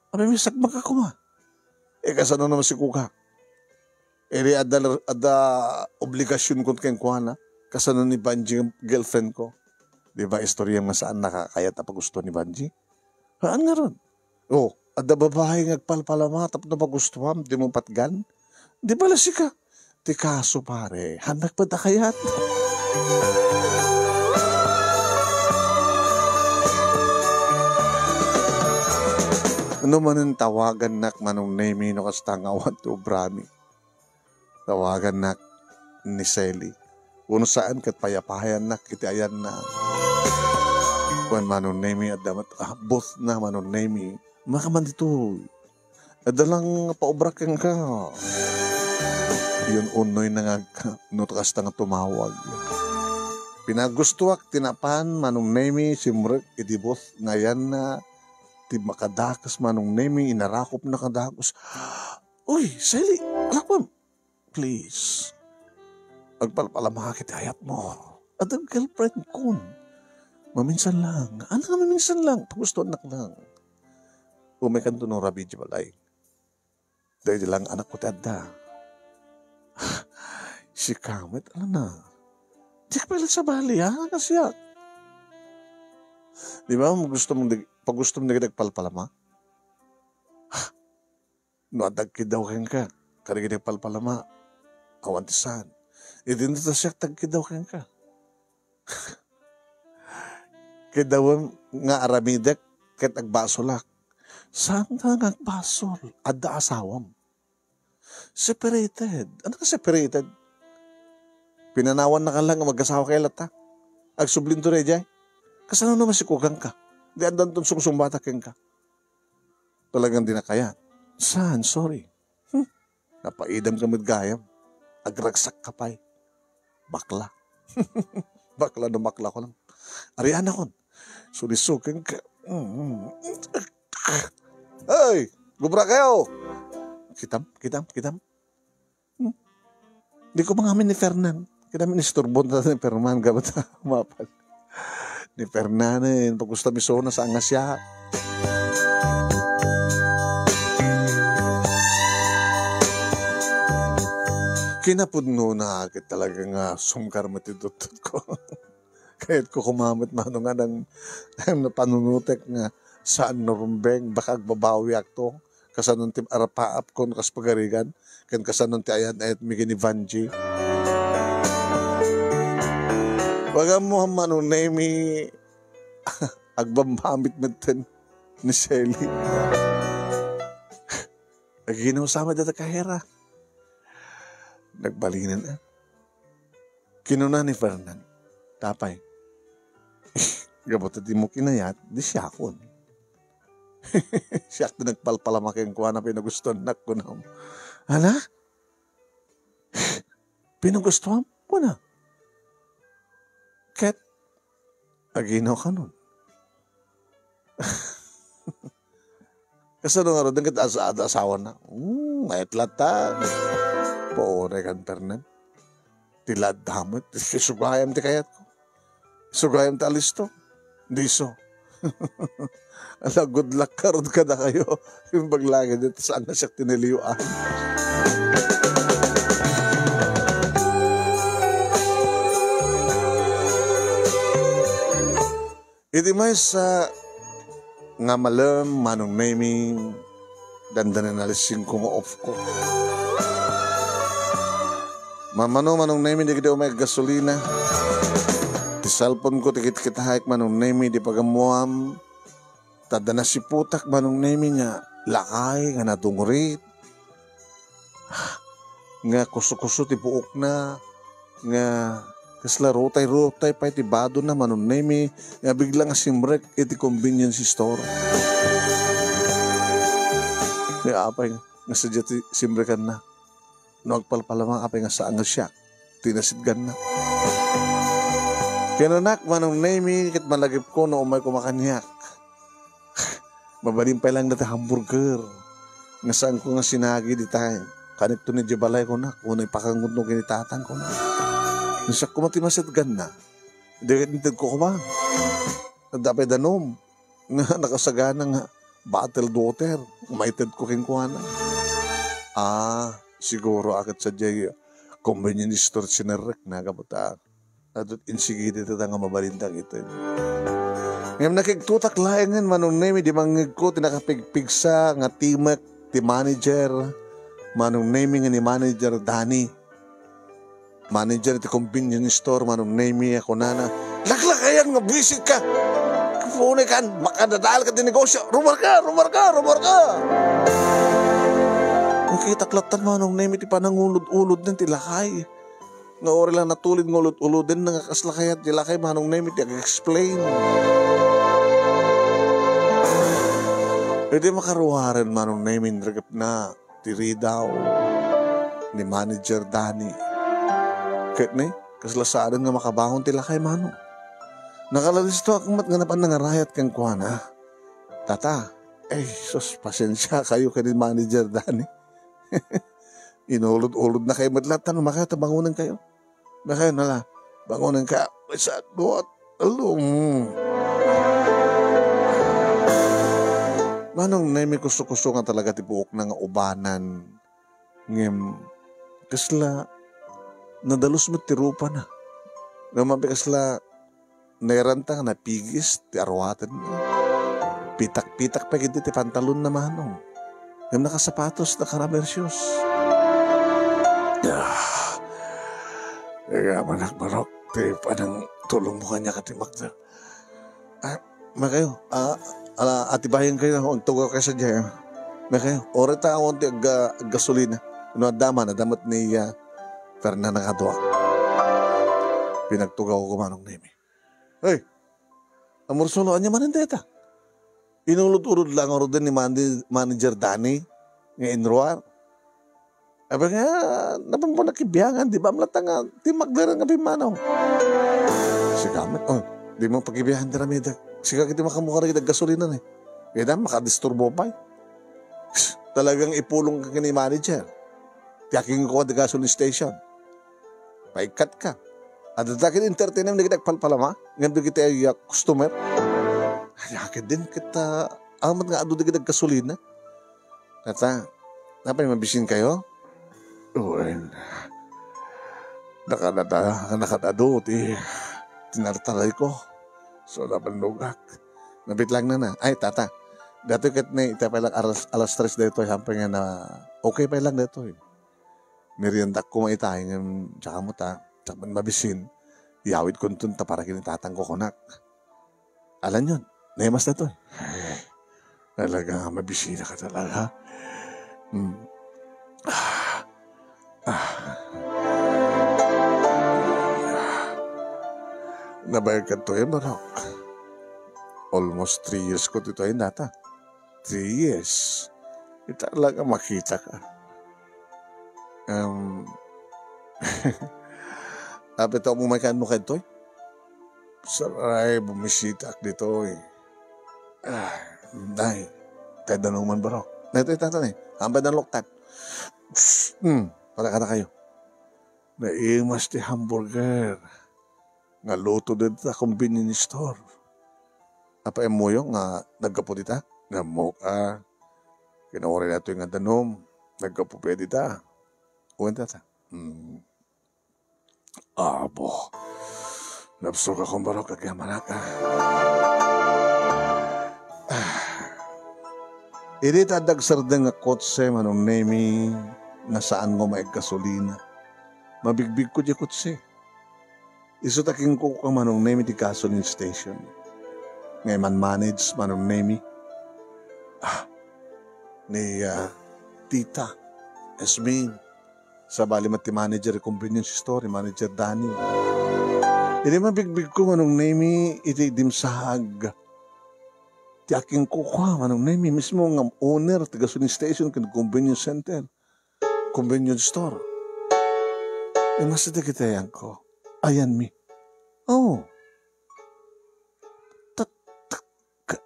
Apay may sagmaka koma? E, kasano naman si kuka? Iri adda, adda obligasyonko kenkuana. Kasano ni Banji nga girlfriend ko? Di ba istorya nga saan nakakayat a pagusto ni Banji? Haan ngarud. O, adda babae nga agpalpalama tapno magustuam, dimo patgan? Di bala sika? Ti kaso, pare, haannak met a kayat. No manen tawagannak Manong Nemi no kasta nga awan ti obrami. Tawagannak ni Sally. Wenno saan ket payapayannak iti ayanna. Kuan Manong Nemi, adda met, ah, booth na Manong Nemi. Makaman ditoy. Adda lang paubrak kenka. Yun, unnoy nangag-, no kasta nga tumawag. Pinagustuak ti napan Manong Nemi, simrek iti booth nga ayanna, ti makadakes Manong Nemi, inarakopna kadakes. Uy, Sally, alakwam. Please. Agpalpalama ket ayatmo. Adda girlfriend kon. Maminsan lang. Ano nga maminsan lang? Pagustuannak lang. Umay kanto no rabi di balay. Daydi lang anak ko ti adda. Sika met, ala na. Di ka pala sabali, ha? Kasiak. Di ba, gusto mong di-, pag gusto mong di agpalpalama? No adda agkiddaw kenka, kadagiti palpalama, awan ti saan. Idinto ta siak ti agkiddaw kenka. Kiddawem nga aramidek ket agbasolak. Saan ta nga agbasol? Adda asawam. Separated. Ano ka separated? Pinanawannaka lang nga mag-asawa kay latta. Agsublinto daydiay. Kasano naman si kugang ka? Di addanton sumsumbatak kenka. Talagang di na kayat. Saan? Sorry. Hmm. Napaidam ka met gayam. Agragsak ka pay. Bakla. Bakla no bakla ko lang. Ariana kon. Sulisukin ka. Mm. Hey! Gubra kayo! Kitam, kitam, kitam. Hmm? Di ko mangamin ni Fernan. Kaya namin isturbo na ni Fernan, gabat mapan. Ni Fernan, eh, pag gusto mi sona sa angas ya. Kinapudno na, kit talaga nga sumkar matitutut ko. Kayat ko kumamat mano nga nang, nang napanunutek nga saan no rumbeng, baka agbabawi akto. Kasanon ti arapaap kon kas pagarigan, ken kasanon ti ayat-ayat mi ken ni Vanji. Wagan mo, Manong Nemi, agbambamit metten ni Sally. Aginusam data kahera. Nagbalinen, eh. Kinuna ni Fernan, "Apay, gapu ta dimo kinayat, di siakon. Siak ti nagpalpalama kenkuana, pinagustoannak," kunam. "Ana? Pinagustoam?" kuna. "Ket agino kanon?" Kasano ngarud, dengket as-, ad-, asawana? Hmm, mayat latta. Puonay kan Fernan. Ti laddam met, isugayam ti kayatko. Isugayam ti alisto. Diso. Ala, good luck karud kadakayo. Imbag laeng dita, saan nga siak tiniliwan. Iti maysa nga malem, Manong Nemy, dandanan a alas singko nga off ko. Mamano, Manong Nemy, dagiti umay aggasolina. Ti cellphone ko, ti kitkitaek, Manong Nemy, di pagammoam. Ta adda nasiputak, Manong Nemy, nga lakay nga nadungrit, nga kuso-kuso ti buokna, nga kasla rutay-rutay pay ti badona, Manong Nemy, nga bigla nga simrek iti convenience store. Nga apay nga sadia ti simrekanna? No agpalpalama, apay nga saan nga siak ti nasitganna? Kinunak, Manong Nemy, ket malagipko no umayko makaniak. Mabalin pay lang dati hamburger nga saanko nga sinagi dita. Kanikto ni di balay, kunak, wenno ipakangutno ken ni tatang, kunak. No siak koma ti masitganna, di ket intedko koma. Adda pay danum nga nakasagana nga bottled water, maitedko kenkuana. Ah, siguro a ket sadiay convenience store sinerrekna, gapu ta adu ti insigida dita nga mabalin dagitoy. Ngem nakigtotak laengen, Manong Nemy, idi mangngegko ti nakapigpigsa nga timek ti manager, Manong Nemy, nga ni Manager Danny. Manager iti convenience store, Manong Nemy, a kunana, "Laklakayan nga buisitka! Kapunekan, makadadael ka ti negosyo! Rumarka! Rumarka! Rumarka!" Nakitak lattan, Manong Nemy, ti panangulod-uloden ti lakay. Nga uray la natulid nga ulod-uloden nga kasla kayat ti lakay, Manong Nemy, ti ag-explain. Idi makaruaren, Manong Nemy, inregepna ti ridaw ni Manager Danny. Ket ne, kasla saanen nga makabangon ti lakay, Manong. Nakalalistoak met nga napan nangarayat kenkuana. Tata, ay, sus, pasensiakayo ken ni Manager Danny. Inulod-ulodnakayo met latta no makayo ta bangonenkayo. Makayo na la, bangonenka, isa, dua, telo. Mm. Manong Nemy, kuso-kuso nga talaga ti buokna nga ubanan. Ngem, kasla nadalus met ti rupana. Ngem, apay kasla nairanta nga napigis ti aruatenna. Pitak-pitak pay ketdi ti pantalonna, Manong. Ngem nakasapatos, nakaramersios. Ah, kaya manak manok, ti panangtulongmo kaniak a timakder. Ah, makayo, ah, ala, atibayenkayo, agtugawkayo sadiay, ah. Makayo, uray ta awan ti agga-, aggasolina. No adda man, adda met ni, ah, Fernan a kadua. Pinagtugawko, Manong Nemy. Hey, Amor Solo, ania manen dayta? Inulod-ulod la ngaruden ni Mandi-, Manager Danny nga inruar. Apay nga, napan pay nakibiangan, di ba? Amlata nga, ti magdara nga pimmanaw. Sika met, oh, dimo pakibiangan ti ramidek. Sika ket ti makamuka dagiti aggasolina, eh. Kaya makadisturbo pay. Talagang ipulong ka ken ni manager. Ti akin ko ti gasoline station. Paikkat ka. Adda ket entertainem dagiti agpalpalama, ngem dagiti ay, ah, customer. Ay, akin din ket, ah, amat nga adu dagiti aggasolina. Tata, napay mabisinkayo? Wen, nakadada, nakadado ti tinartarayko. So, napannugak. Nabitlangna na. Ay, tata, datoy ket ni, ita pay lang alas, alas tres daytoy, hampay nga na, okay pay lang daytoy. Meriendak koma ita, ngem, tsaka mo ta, tsaka man mabisin, iyawid kunton ta para ken ni tatang kukunak. Alanyon, nemas daytoy. Ay, talaga nga mabisina ka talaga. Hmm. Ah. Ah. Nabayag kadto, eh, manok. Almost three years ko ditoy, nata. Three years. Ita lang a makita ka. Um, apay ta umay ka no kadtoy? Saray, bumisita ak ditoy. Ah, nay, tay danuman baro. Nay, tay, tata, nay. Ambay na loktan. Psst, hmm, para kada kayo. Naimas ti hamburger nga luto dita convenience store. Apay, ammoyo nga naggapu dita? Ammok a. Kinauri natoy nga danum. Naggapu pay dita. Wen, tata. Hmm. Abo. Napsugak kong barok, agyamanak, ah. Ah. Idi ta adda agsardeng nga kotse, Manong Nemi, nga saan nga umaeg gasolina. Mabigbigko diay kotse. Isu ta kinkuko, Manong Nemi, ti gasoline station. Nga iman manage, Manong Nemi. Ah, ni, ah, Tita, Esming. Sabali met ti manager ti convenience store, ni Manager Danny. Idi mabigbigko, Manong Nemi, iti dimsaag. Ti akingkuko, Manong Nemi, mismo nga owner ti gasoline station ken convenience center. Convenience store. Imas dagiti ayanko. Ayanmi. Oh. Ta-, ta-, ka-,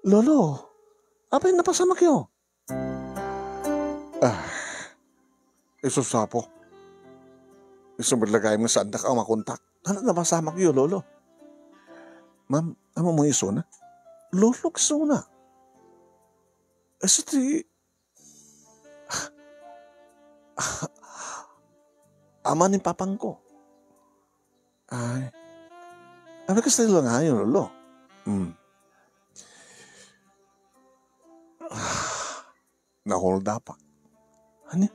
Lolo, apay napasamakyo? Ah, isu, Apo. Isu met la gayam nga saandak a makontak. Ano, napasamakyo, Lolo? Ma'am, amo mo isuna? Lolo, isuna. Isu ti Ama ni papangko. Ay. Ano kasta lang ayo, Lolo? Hmm. Naholdapak. Ania?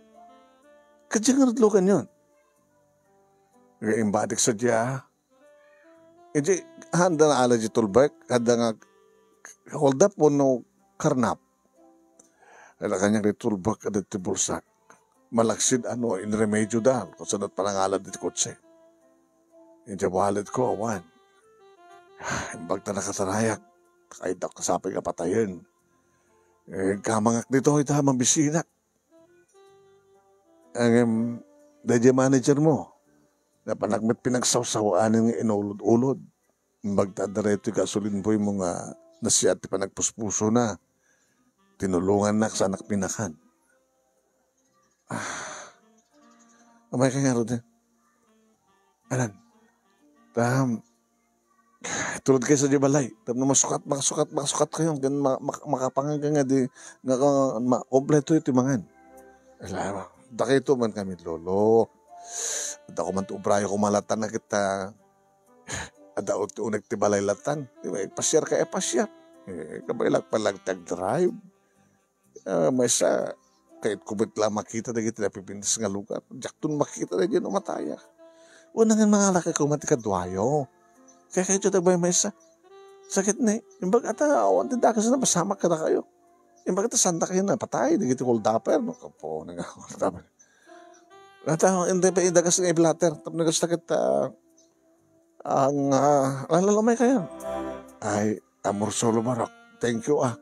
Kadi nga rudlogan yon. Nga imbadik sa dia, Idiay, haanda nga ala di tulbek, haanda nga hold up wenno karnap. Ala kaniak di tulbek a ditoy bulsak. Malaksid a no inremedioda, kasano ti panangala ditoy kotse. Idiay wallet ko, awan. Imbag ta nakatarayak, kayatko sapay nga patayen. Eh, kamangak ditoy, ta mabisinak. Ngem, daydiay manager mo, napanak met pinagsawsawanen nga inulod-ulod. Imbag ta adda daytoy gasoline boy mo nga nasiat ti panagpuspusona. Tinulongannak, saanak pinakan. Ah. Umayka ngarud, eh. Anan? Tam, tulodkayo sadiay balay. Tapno masukat, makasukat, makasukat kayo. Ken ma-, mak-, makapangan ka nga di, nga ka, ma-, kompleto iti mangan. Ala, dakayto man kami, Lolo. Adda ko man ti ubrayo ko malatan na kita. Adda ti uneg ti balay latan. Di ba, ipasiar ka, ipasiar. Eh, kabaylak pa lang ti agdrive. Ah, maysa, kayatko met la makita dagiti napipintas nga lugar. Diakton makita dagiti no matayak. Wen, nangin mangalakay koma ti kaduayo. Kayatko ti agmaymaysa. Sakit ni, imbag ta awan ti dakes a napasamak kadakayo. Imbag ta sanda kayo napatay, dagiti hold-upper, no? Kapo, nang hold-upper. Nata, hindi pa idagas nga i-blotter. Tapno gas sakit, ah, ang, ah, lalalumay kayo. Ay, Amor solo, Barok. Thank you, ah.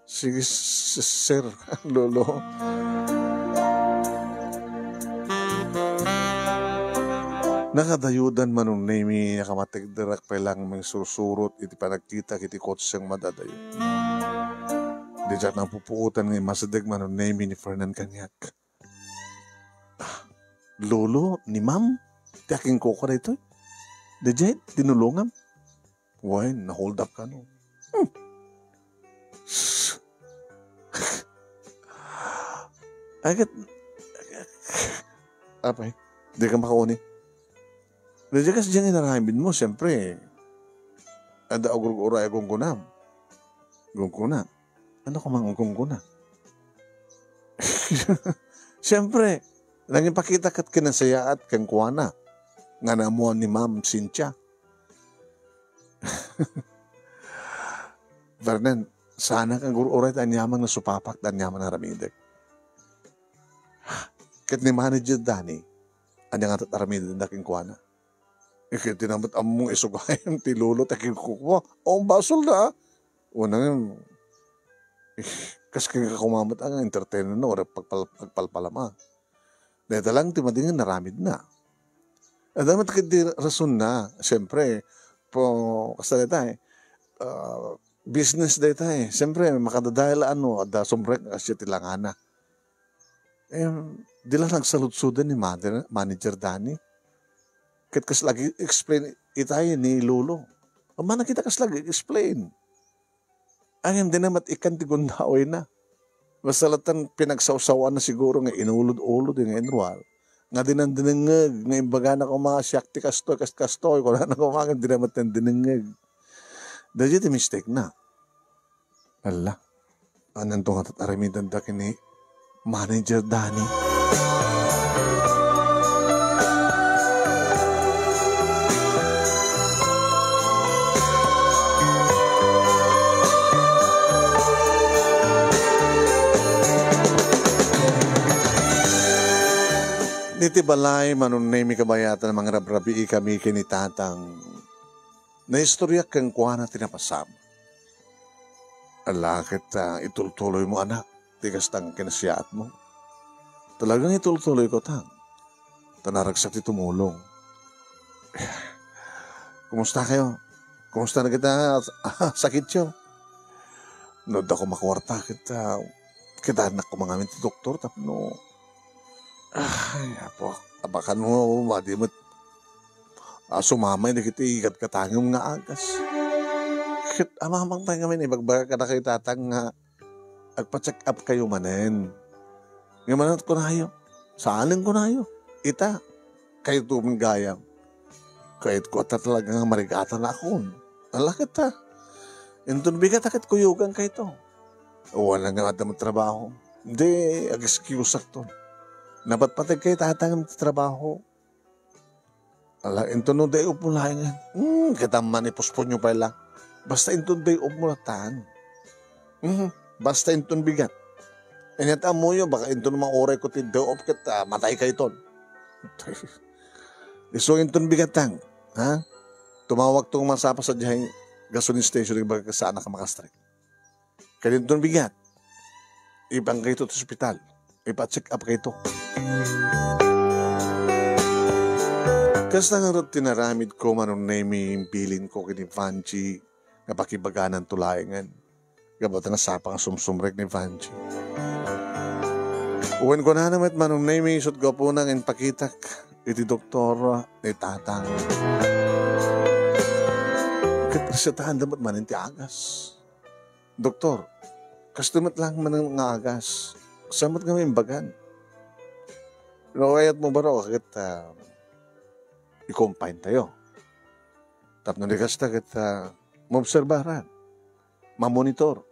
Sige, s-, s-, sir, lolo. Nakadayodan, Manong Nemi, nakamatigderak pay lang mangsursurot iti panagkita iti kotseng madadayo. Diak napupuotan nga imasideg, Manong Nemi, ni Fernan kaniak. Ah, lolo ni ma'am, ti akingkuko daytoy. Daydiay, tinulongam. Wen, na-hold up kano. Hmm. Agad, apay, di ka makauni. Daydiay kas diyan inaramid mo, siyempre, adda agurguray a gunggunam. Gungguna. Ano ka mang gungguna? Siyempre, nangipakita ket kinasayaat kenkuana nga naammoan ni Ma'am Cynthia. Fernan, saanak nga agur-uray ta aniaman nga supapak, ta aniaman nga aramidek. Ket ni Manager Danny, ania nga tat-, aramidenda kenkuana? Ket di na met ammom isu gayam ti lolo ti akinkukua. O, basolna, a. Una nga, eh, kas kenka koma met nga entertainer na, o pagpal-, pagpalpalam, a. Dayta lang ti madi nga naramidna. Adda met ketdi rasonna, siyempre, po, kasta dayta, eh, ah, business dayta, eh. Siyempre, makadadael la, ano, adda sumrek nga kasdiay ti langana. Em, di la nagsaludsod ni mother, Manager Danny. Ket kasla ag-explain itay ni Lolo. Ammana kita kasla ag-explain. Ay, hindi na met ikkan ti gundawayna. Basta latta pinagsawsawaanna siguro nga inulod-ulod nga inruar. Nga dinan dinengngeg, nga imbagana koma, "Siak ti kastoy, kas-, kastoy," kunana koma, nga dina met dinengngeg. Daydiay ti mistake na. Ala, ananto nga tat-, aramidendak ni Manager Danny. Iti balay, Manong Nemy kabayatan, mangrabrabii kami ken ni Tatang. Naistoriak kenkuana ti napasamak. Ala ket, ah, itultuloymo, anak, ti kasta nga kinasiyaatmo. Talaga nga itultuloyko, Tang. Ta naragsak ti tumulong. Kumusta kayo? Kumusta na kita sakityo? No adda koma kuarta ket, ah, kitaennak koma ngamin ti doktor tapno, ay, Apo, abakan mo, madi met a sumamay dagiti igatgatangem nga agas. Ket amamang pay ngamin ibagbagak kadakayo, Tatang, nga agpa-check up kayo manen. Ngem ania kunayo? Saanen kunayo. Ita, kayto met gayam. Kayatko ta talaga nga marigatanakon. Ala ket ta. Inton bigat a ket kuyogan kayto. Wala nga adda met trabaho. Di, ag-excuseak ton. Napatpateg kay Tatang ti trabaho. Ala, inton no day off mo laengen. Hmm, kita man, ipospon yo pay la. Basta inton day off mo latan. Hmm, basta inton bigat. Inyat ammoyo, baka inton maurayko ti day off ket, ah, matay kayton. Isu inton bigat, Tang. Ha? Tumawag tong masapa sa diay gasoline station, ibaga saan ka makastrek. Kadinton bigat, ipan kayto ti ospital. Ipa-check up kayto. Kasta ngarud ti naramid ko, Manong Nemy, imbilin ko ken ni Vangie nga pakibagananto laengen. Gapu ta nga sapa nga sumsumrek ni Vangie. Wen kunana met, Manong Nemy, isut' gapuna nga impakitak iti doktor ni Tatang. Ket resetaanda met manen ti agas. Doktor, kastoy met laeng manen nga agas. Saan met nga imbagan? No kayatmo baro ket, ah, i-confine tayo. Tapno di kasta ket, ah, maobserbaran, mamonitor.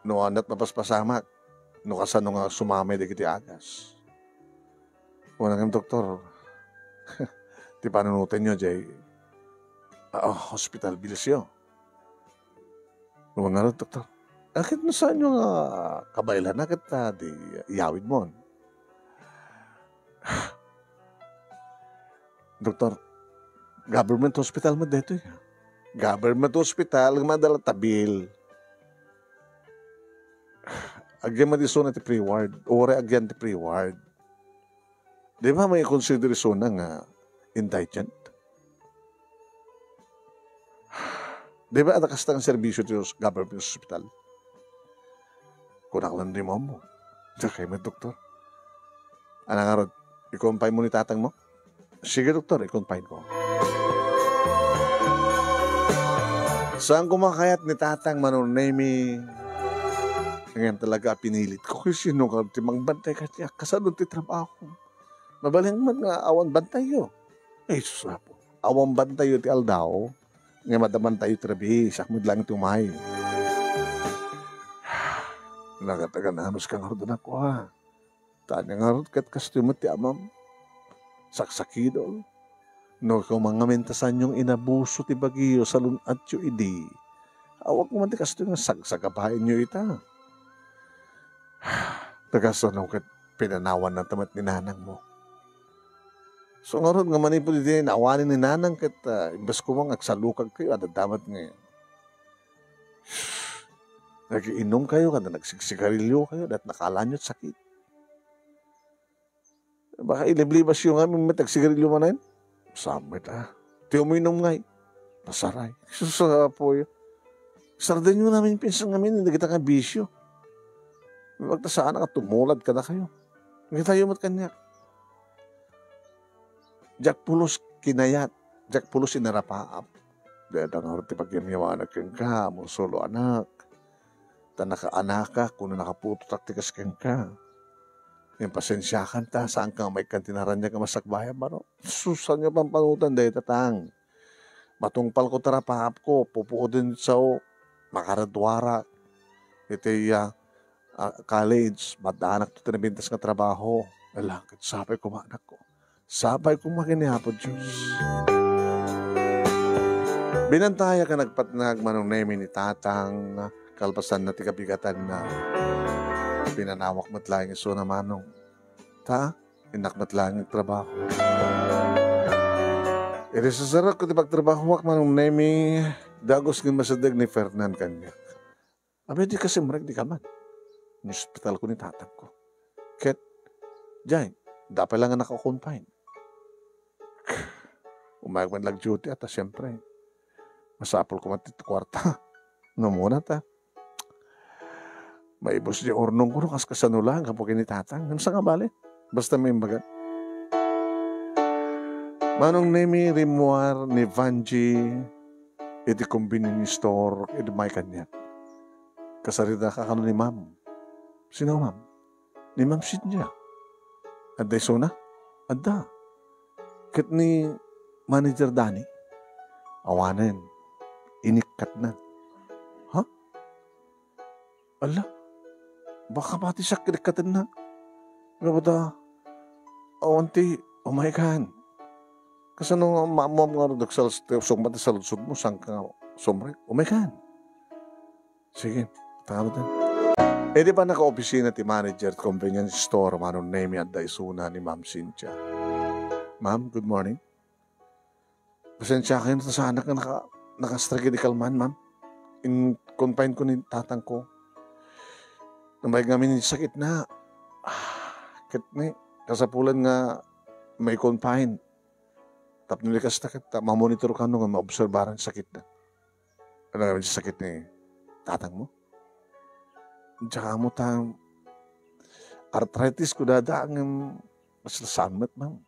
No adda met mapaspasamak, no kasano nga sumamay dagiti agas. Kunana ken doktor, ti panunotenyo diay, ah, hospital billsyo. Kunana ngarud, doktor, ket no saanyo nga kabaelan, ket, ah, di iyawidmon. Doktor, government hospital met daytoy. Government hospital, nga madala ta bill. Agyan met isuna ti pre-ward, uray agyan ti pre-ward. Di ba, maikonsider isuna nga indigent? Di ba, adda kasta nga serbisyo ti hos-, government hospital? Kunak lang di mo. Dakay met, doktor. Ana ngarud, i-confine mo ni tatang mo? Sige, doktor, i-confine ko. Saan ko makayat ni tatang, Manong Nemy? Ngayon talaga, pinilit ko. Kay sino nga ti mangbantay kaniak? Kasano ti trabaho? Mabalin met nga awan bantayyo. Ay, sus, Apo. Awan bantayyo ti aldaw. Nga madamantayyo ti rabii, siak met laeng ti umay. Nagatagan-anos ka ngarud, anak ko, ha? Tani ngarud ket kastoy met ti amam. Saksakidol. No, koma ngamin ta saanyong inabuso ti bagyo, salun-atyo idi. Awan koma ti kastoy nga sagsagabaenyo ita. Ta kasano ket pinanawanna ta met ni nanangmo? So, ngarud nga manipud iti naawanen ni Nanang ket, ah, imbes koma nga agsalukagkayo, adda met nga nagiinomkayo, kada nagsigsigariliokayo, dat nakalanyo ti sakit. Baka iliblibasyo ngamin met agsigarilio manen. Saan met, ah. Ti uminom ngay. Pasaray. Sus, apoy. Sardenyo namin pinsan ngamin, dagita nga bisyo. Magta saan nga tumulad kadakayo. Dagitayo met kaniak. Diak pulos kinayat. Diak pulos inarapaap. Dayta ngarud ti pagyamyawanak kenka, Monsolo anak. Ta nakaanakak, wenno nakaputotak ti kas kenka. Ngem pasensiakan ta, saanka nga maikkan ti naraniag nga masakbayan, baro. Sus, saanyo pampanutan dayta, Tang. Matungpalko ti arapaapko, pupuoten ti sao, makaraduarak. Iti, ah, ah, college, maaddanak ti nabintas nga trabaho. Ala, ket sapay koma, anakko. Sapay koma ken ni Apo Dios. Binantayak a nagpatnag Manong Nemi ni Tatang, kalpasanna ti kabigatanna. Pinanawak met laeng isuna, Manong. Ta, innak met laeng agtrabaho. Iti sasarek ti pagtrabahoak, Manong Nemi, dagus nga masideg ni Fernan kaniak. Abay, di ka simrek, di ka man. Inospitalko ni tatangko. Ket, jay, dapay la nga naka-confine. Umayag man lag duty, ata, siyempre. Masapul ko man ti kuarta. No muna ta. Maibus di urnong ko, no, kas kasano lang, kapo kini tatang. Ano sa nga bale? Basta may imbaga. Manong Nemi, rimmuar ni Vanji iti convenience store, idi may kaniak. Kasarita ka kano ni Ma'am. Sino, Ma'am? Ni Ma'am Cynthia. Adda isuna? Adda. Ket ni Manager Danny? Awanen. Inikkatna. Ha? Ala, baka pati siak kidikkatenna. Nga bata, awan ti, oh my God. Kasano nga maamuam nga nagsalas-, sungbat ti saludsodmo, saan ka nga sumrek? Oh my God. Sige, tama din. E di ba naka-opisina ti manager ti convenience store, Manong Nemi, adda isuna ni Ma'am Cynthia? Ma'am, good morning. Pasensya kayo, ta saanak nga naka-, naka-strike idi kalman, ma'am. In-confine ko ni tatang ko. Namay ngamin sakit na. Ah, ket ni, kasapulan nga may confine. Tapno likas na ket, ta mamonitor ka no nga maobserbaran sakit na. Ano nga sakit ni tatang mo? Diak ammo ta arthritis ko dada, ngem mas lasammet, ma'am.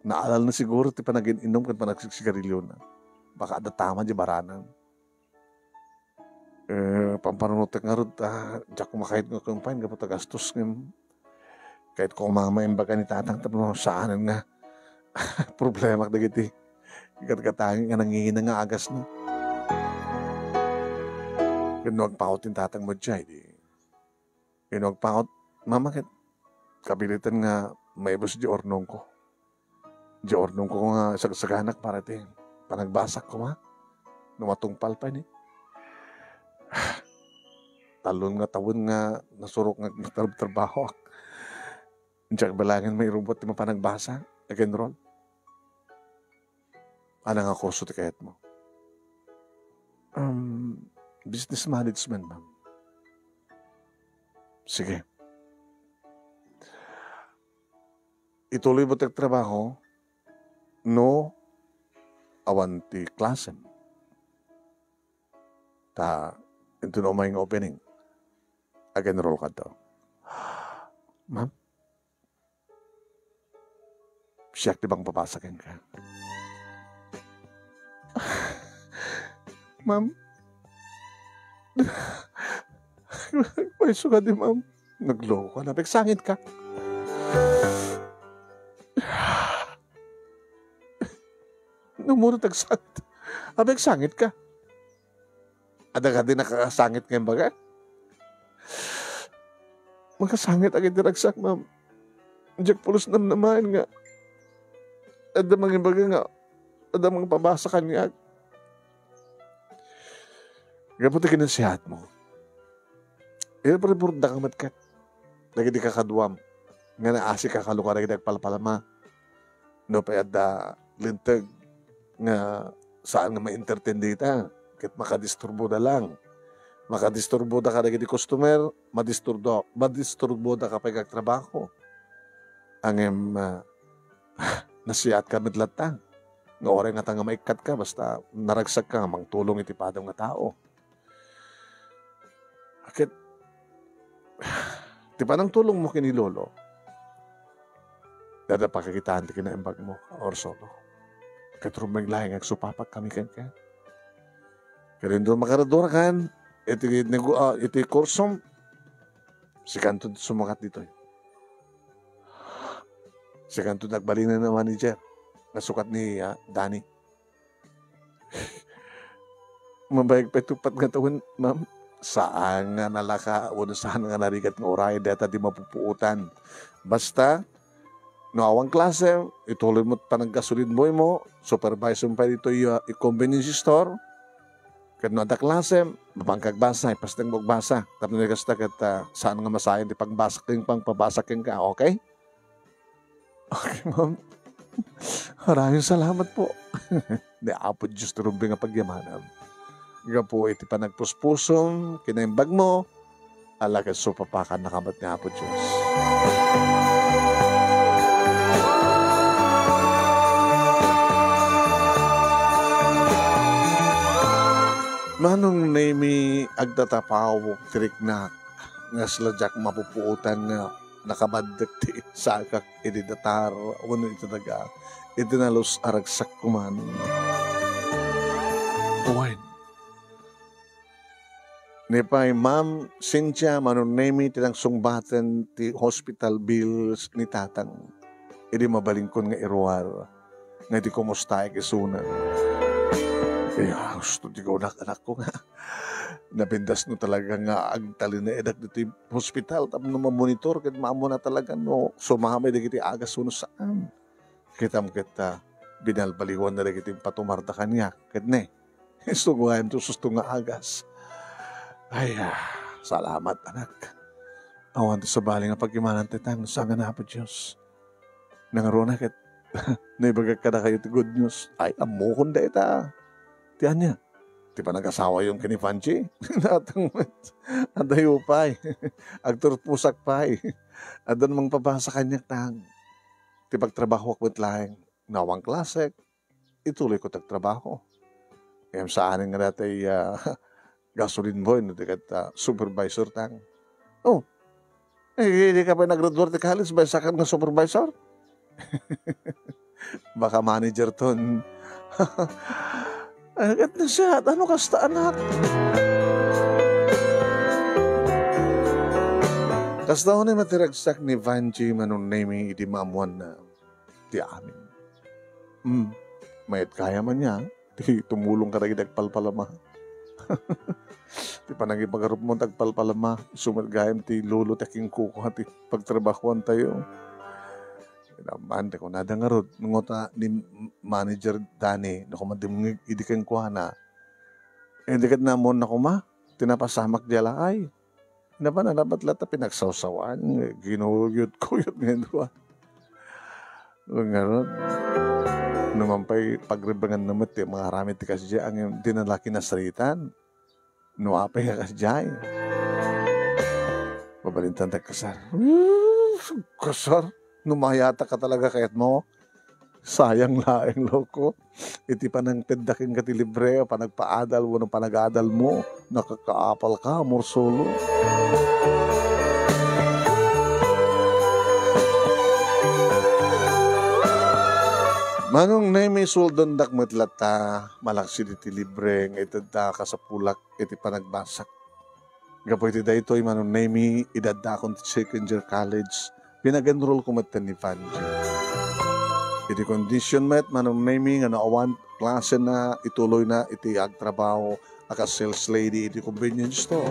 Naalal na siguro ti panagin-inom ken panagsigsigarilio na. Baka adda tama di baranan. Eh, pampanunotek ngarud, ah, diak makayat nga kumpayan, gapu ta gastos ngem. Kayat ko nga maimbag ni tatang tapno saanen nga problemak dagiti gatgatangin nga nangihina nga agasna. Ken no agpaut ti tatang mo diay, di, ken no agpaut, mama, ket kabiliten nga maibus di urnongko. Di urnongko nga sagsaganak para ti panagbasak koma. No matungpal pay ni. Talon nga tawen nga nasurok nga agtrab-, trabahoak. Diak balangen mairubot ti mapanagbasa, nag-enroll. Ano nga kurso ti kayat mo? Um, business management, ma'am. Sige. Ituloy mo ti trabaho no awan ti klasem. Ta, inton umay nga opening, ag-enroll ka to. Ma'am? Siak ti mangpabasa kenka. Ma'am? Paiso ka di, ma'am. Nagloko ka na. Agsangit ka. Namurot agsangit. Agsangit ka. Adda kadi nakasangit nga imbaga? Makasangit agay ti ragsak, ma'am. Diak pulos namnamaen nga adda mangimbaga nga adda mangpabasa kaniak. Gapu ti kinasihat mo, ireport da ka met ket dagiti kakaduam. nga naasika kaluka dagiti agpalpalama. No pay adda linteg nga saan nga ma-entertain dita, ket makadisturboda lang. Makadisturboda kadagiti customer, madisturdo-, madisturboda ka pay agtrabaho. Ngem, ah, nasiatka met latta nga uray ngata nga maikkatka, basta naragsakka nga mangtulong iti padam nga tao. Ket ti panangtulongmo ken ni Lolo, dada pakakitaan ti kinaimbagmo, Ursolo. Ket rumbeng laeng nga agsupapak kami kenka. Ket inton makaraduarakan iti nego-, ah, iti kursom, sikanto ti sumukat ditoy. Sikanto ti agbalinen a manager nga sukat ni, ah, Danny. Mabayag pay tupad nga tawen, ma'am. Saan nga nalaka, wenno saan nga narigat nga uray dayta ti mapupuotan. Basta, no awan klase, ituloy mo panaggasolin boy mo, supervisor mo pay ditoy, ah, convenience store. Ket no adda klase, mapangkagbasa, ipasteng mo agbasa. Tapno di kasta ket, ah, saan nga masayang ti pagbasa ken pangpabasa kenka, okay? Okay, ma'am. Maraming salamat po. Ni Apo Diyos ti rumbeng a pagyamanan. Gapu iti panagpuspusom, kinaimbag mo, ala ket supapakannaka met ni Apo Diyos. Manong Nemi, agtatapawok ti riknak, nga sla diak mapupuotan nga nakabaddek ti sakak iti datar wenno iti daga, iti nalus a ragsak kuman. Wen. Ni pay, Ma'am Cynthia, Manong Nemi, ti nangsungbaten ti hospital bills ni tatang. Idi mabalinkon nga iruar, nga idi kumustaek isuna. Ay, gusto ti kunak, anakko, nga napindasno talaga nga agtalinaedak ditoy hospital tapno mamonitor ket maammo na talaga no sumamay dagiti agas wenno saan. Kitam ket, ah, binalbaliwan na dagiti patumarda kaniak ket ne, isu gayam ti ususto nga agas. Ay, ah, salamat, anak. Awan ti sabali nga pagkimanan ti tang sa nga Apo Dios. Nangruna ket naibagak kadakayo ti good news. Ay, ammokon dayta. Ti ania? Ti panagasawayon ken ni Panchi? Natang met. Adayo pay. Agturposak pay. Addan mangpabasa kaniak tang. Ti pagtrabahoak met laeng. Nawan klasek. Ituloy ko ti agtrabaho. Ngem saanen nga dayta, ah, gasoline boy, no, di ket, ah, supervisor tang. Oh, eh, di ka pay naggraduar ti college, bay, sakan nga supervisor? Baka manager ton. Ay, ket ni siya, ano kasta, anak? Kasta unay matiragsak ni Vanji Manong Nemi idi maammuanna ti amin. Hmm, mayat gayam ania ti tumulong kadagiti agpalpalama. Ti panangipagarupmo ti agpalpalama, isu met gayam ti lolo ti akinkukua ti pagtrabahoantayo. Naman, ti kunada ngarud, no ta ni Manager Danny, no kumandimngeg idi kenkuana, eh, di ket naammoanna koma ti napasamak diay alaay. Napan-, napan latta pinagsawsawan, ginuyot-kuyot nga dua. Ngarud, no man pay pagribengan na met ti mga aramid ti kasdiay, ngem di na la kinasritan. No apay nga kasdiay. Mabalintan ti agkasar. Kasar? No mayata ka talaga kayat mo? Sayang laeng, loko. Iti panangtedda kenka ti libre a panagpaadal wenno panagadalmo, nakakaapalka, Ursolo. Manong Nemi, sueldoendak met latta, malaksid iti libre nga itedda kasapulak iti panagbasak. Gapu iti daytoy, Manong Nemi, idi addakon ti second year college, pinag-enrollko metten ni Vanji. Iti condition met, Manong Nemi, nga no awan klasena, ituloyna iti agtrabaho a kas sales lady iti convenience store.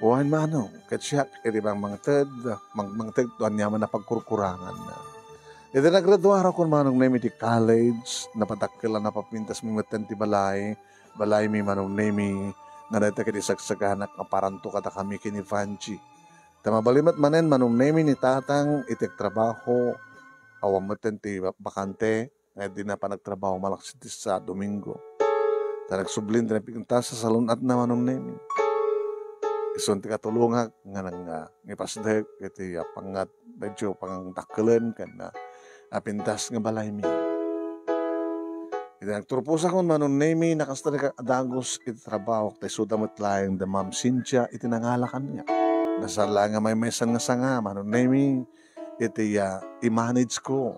Wen, Manong, ket siak iti mangmangted, mangmangted no aniaman a pagkurkurangan. Iti nagraduarakon, Manong Nemi, iti college, napadakkel a napapintasmi metten ti balay, balaymi, Manong Nemi, nga dayta ket isagsaganak a paranto kadakami ken ni Vanji. Ta mabalin met manen, Manong Nemi, ni tatang iti agtrabaho, awan met ti bakante, nga dina panagtrabaho malaksid ti sa Domingo. Ta nagsublin ti napintas a salun-atna, Manong Nemi. Isun ti katulongak nga nang, ah, ngipasdek iti, ah, pangngat-, medyo pangdakkelen ken, ah, napintas nga balaymi. Iti nagturposakon, Manong Nemi, nakasdakak a dagus iti trabaho, ta isuda met laeng da Ma'am Cynthia iti nangala kaniak. Nasala nga maymaysan nga sanga, Manong Nemi, iti, ah, i-manage ko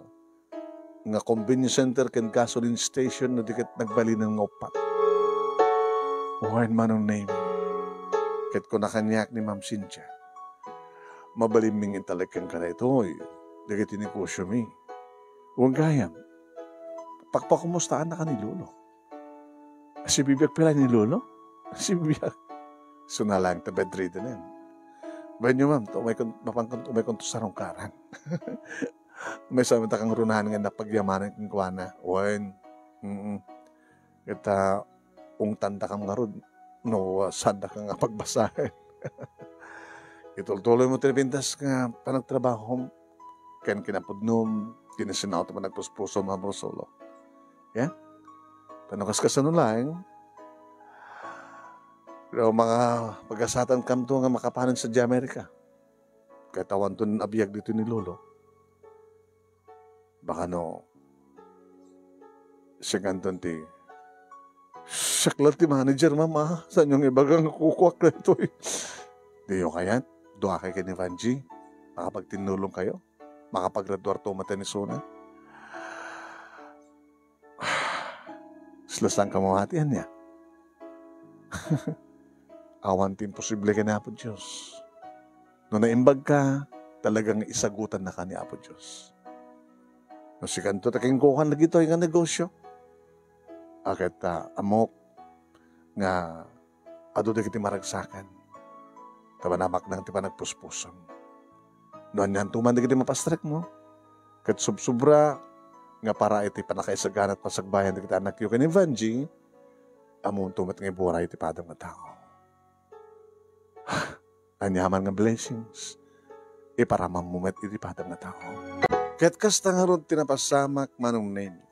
nga convenience center ken gasoline station no di ket nagbalinen nga uppat. Wen, Manong Nemi, ket kuna kaniak ni Ma'am Cynthia, "Mabalinmi nga intalek kenka daytoy dagiti negosiomi. Wen gayam, pakpakomustaannaka ni Lolo." "Sibibiag pay laeng ni Lolo?" "Sibibiag. Suna laeng ta bedridden." "Wen, ma'am, ta umaykon, mapankon, umaykon to sarungkaran." Maysa met a kangrunahan nga napagyamanan kenkuana. Wen. Mm. Ket, ah, ungtandakam ngarud no, ah, saandaka nga pagbasaen. Itultuloy mo ti napintas nga panagtrabahom ken kinapudnom, tinisinawto man nagpuspusom, Amor Solo. Ya? Ta no kaskasano laeng, no, mga pagasatankamto nga makapanen sadiay Amerika. Ket awanton a biag ditoy ni Lolo. Baka no, sikanton ti, "Siak la ti manager, ma'am, ah. Saanyo nga ibaga nga kukuak daytoy?" "Diyo kayat? Duakay ken ni Vanji. Makapagtinnulong kayo. Makapaggraduar to met isuna." Saan ka mamati ania? Awan ti imposible ken Apo Dios. No naimbag ka, talagang isagutan na ka ni Apo Dios. No sikanto ta kenkuan dagitoy nga negosyo, a ket, ah, ammok nga adu dagiti maragsakan, ta manamaknang ti panagpuspusom. No anianto man dagiti mapastrekmo, ket subsobra nga para iti pannakaisagana ket pasagbayan dagiti anakyo ken ni Vanji, ammonto met nga iburay iti padam nga tao. Aniaman nga blessings, iparamammo met iti padam nga tao. Ket kasta ngarud ti napasamak, Manong Nemi.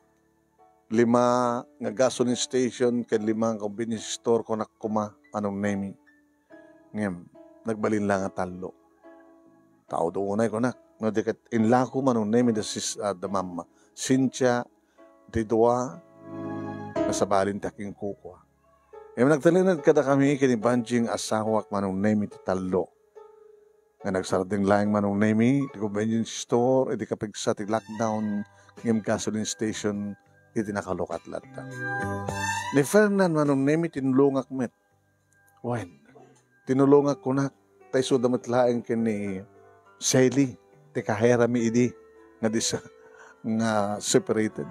Lima nga gasoline station ken lima nga convenience store kunak koma, Manong Nemi. Ngem, nagbalin la nga tallo. Tao do unay kunak. No di ket inlako, Manong Nemi, da sis-, ah, da Ma'am Cynthia, ti dua, nasabalin ti akinkukua. Ngem nagtalinaed kadakami ken ni Vanji nga asawak, Manong Nemi, ti tallo nga nagsardeng laeng, Manong Nemi, ti convenience store iti kapigsa ti lockdown ngem gasoline station iti nakalukat latta. Ni Fernan, Manong Nemi, tinulongak met. Wen, tinulongak kunak, ta isuda met laeng ken ni Sally, ti kaherami idi nga disa-, nga separated.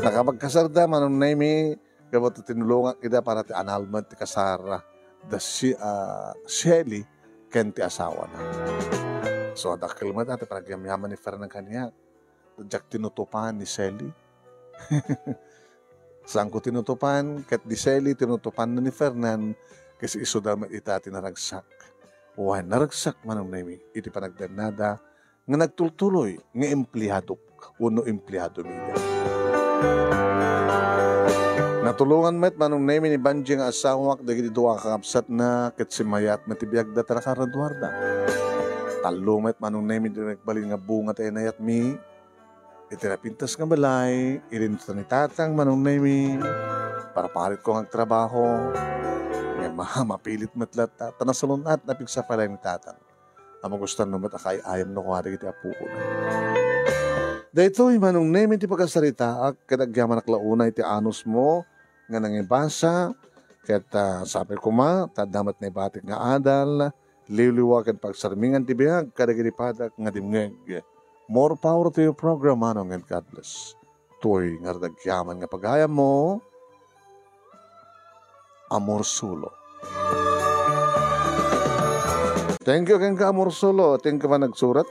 Nakapagkasarda, Manong Nemi, gapu ta tinulongak ida para ti annulment ti kasar da si, ah, Shelly ken ti asawana. So, dakkel met ti panagyamyaman ni Fernan kaniak. Diak tinutupan ni Shelly. Saanko tinutupan, ket ni Shelly tinutupanna ni Fernan, ket isuda met ita ti naragsak. Wen, naragsak, Manong Nemi, iti panagdennada nga nagtultuloy nga empleadok wenno empleadomi. Natulongan met, Manong Nemi, ni Banji nga asawak dagiti dua a kakabsatna ket simmayat met ti biagda ta nakagraduarda. Tallo met, Manong Nemi, ti nagbalin nga bunga ti inayatmi. Iti napintas nga balay, ilinta ni Tatang, Manong Nemi, parparitko nga agtrabaho. Ngem ma-, mapilit met latta, ta nasalun-at, napigsa pay laeng ni Tatang. A magustanno met a kaay-ayamno koma dagiti apokona. Daytoy, Manong Nemi, ti pakasaritaak, ket agyamanak la unay ti anusmo nga nangibasa, ket, ah, sapay koma, ta adda met naibatik nga adal, liwliwa ken pagsarmingan ti biag kadagiti padak nga dimngeg. More power to your program, Manong, and God bless. Toy nga agyamanak nga pagayammo, Amor Solo. Thank you kenka, Amor Solo. Thank you, panagsurat.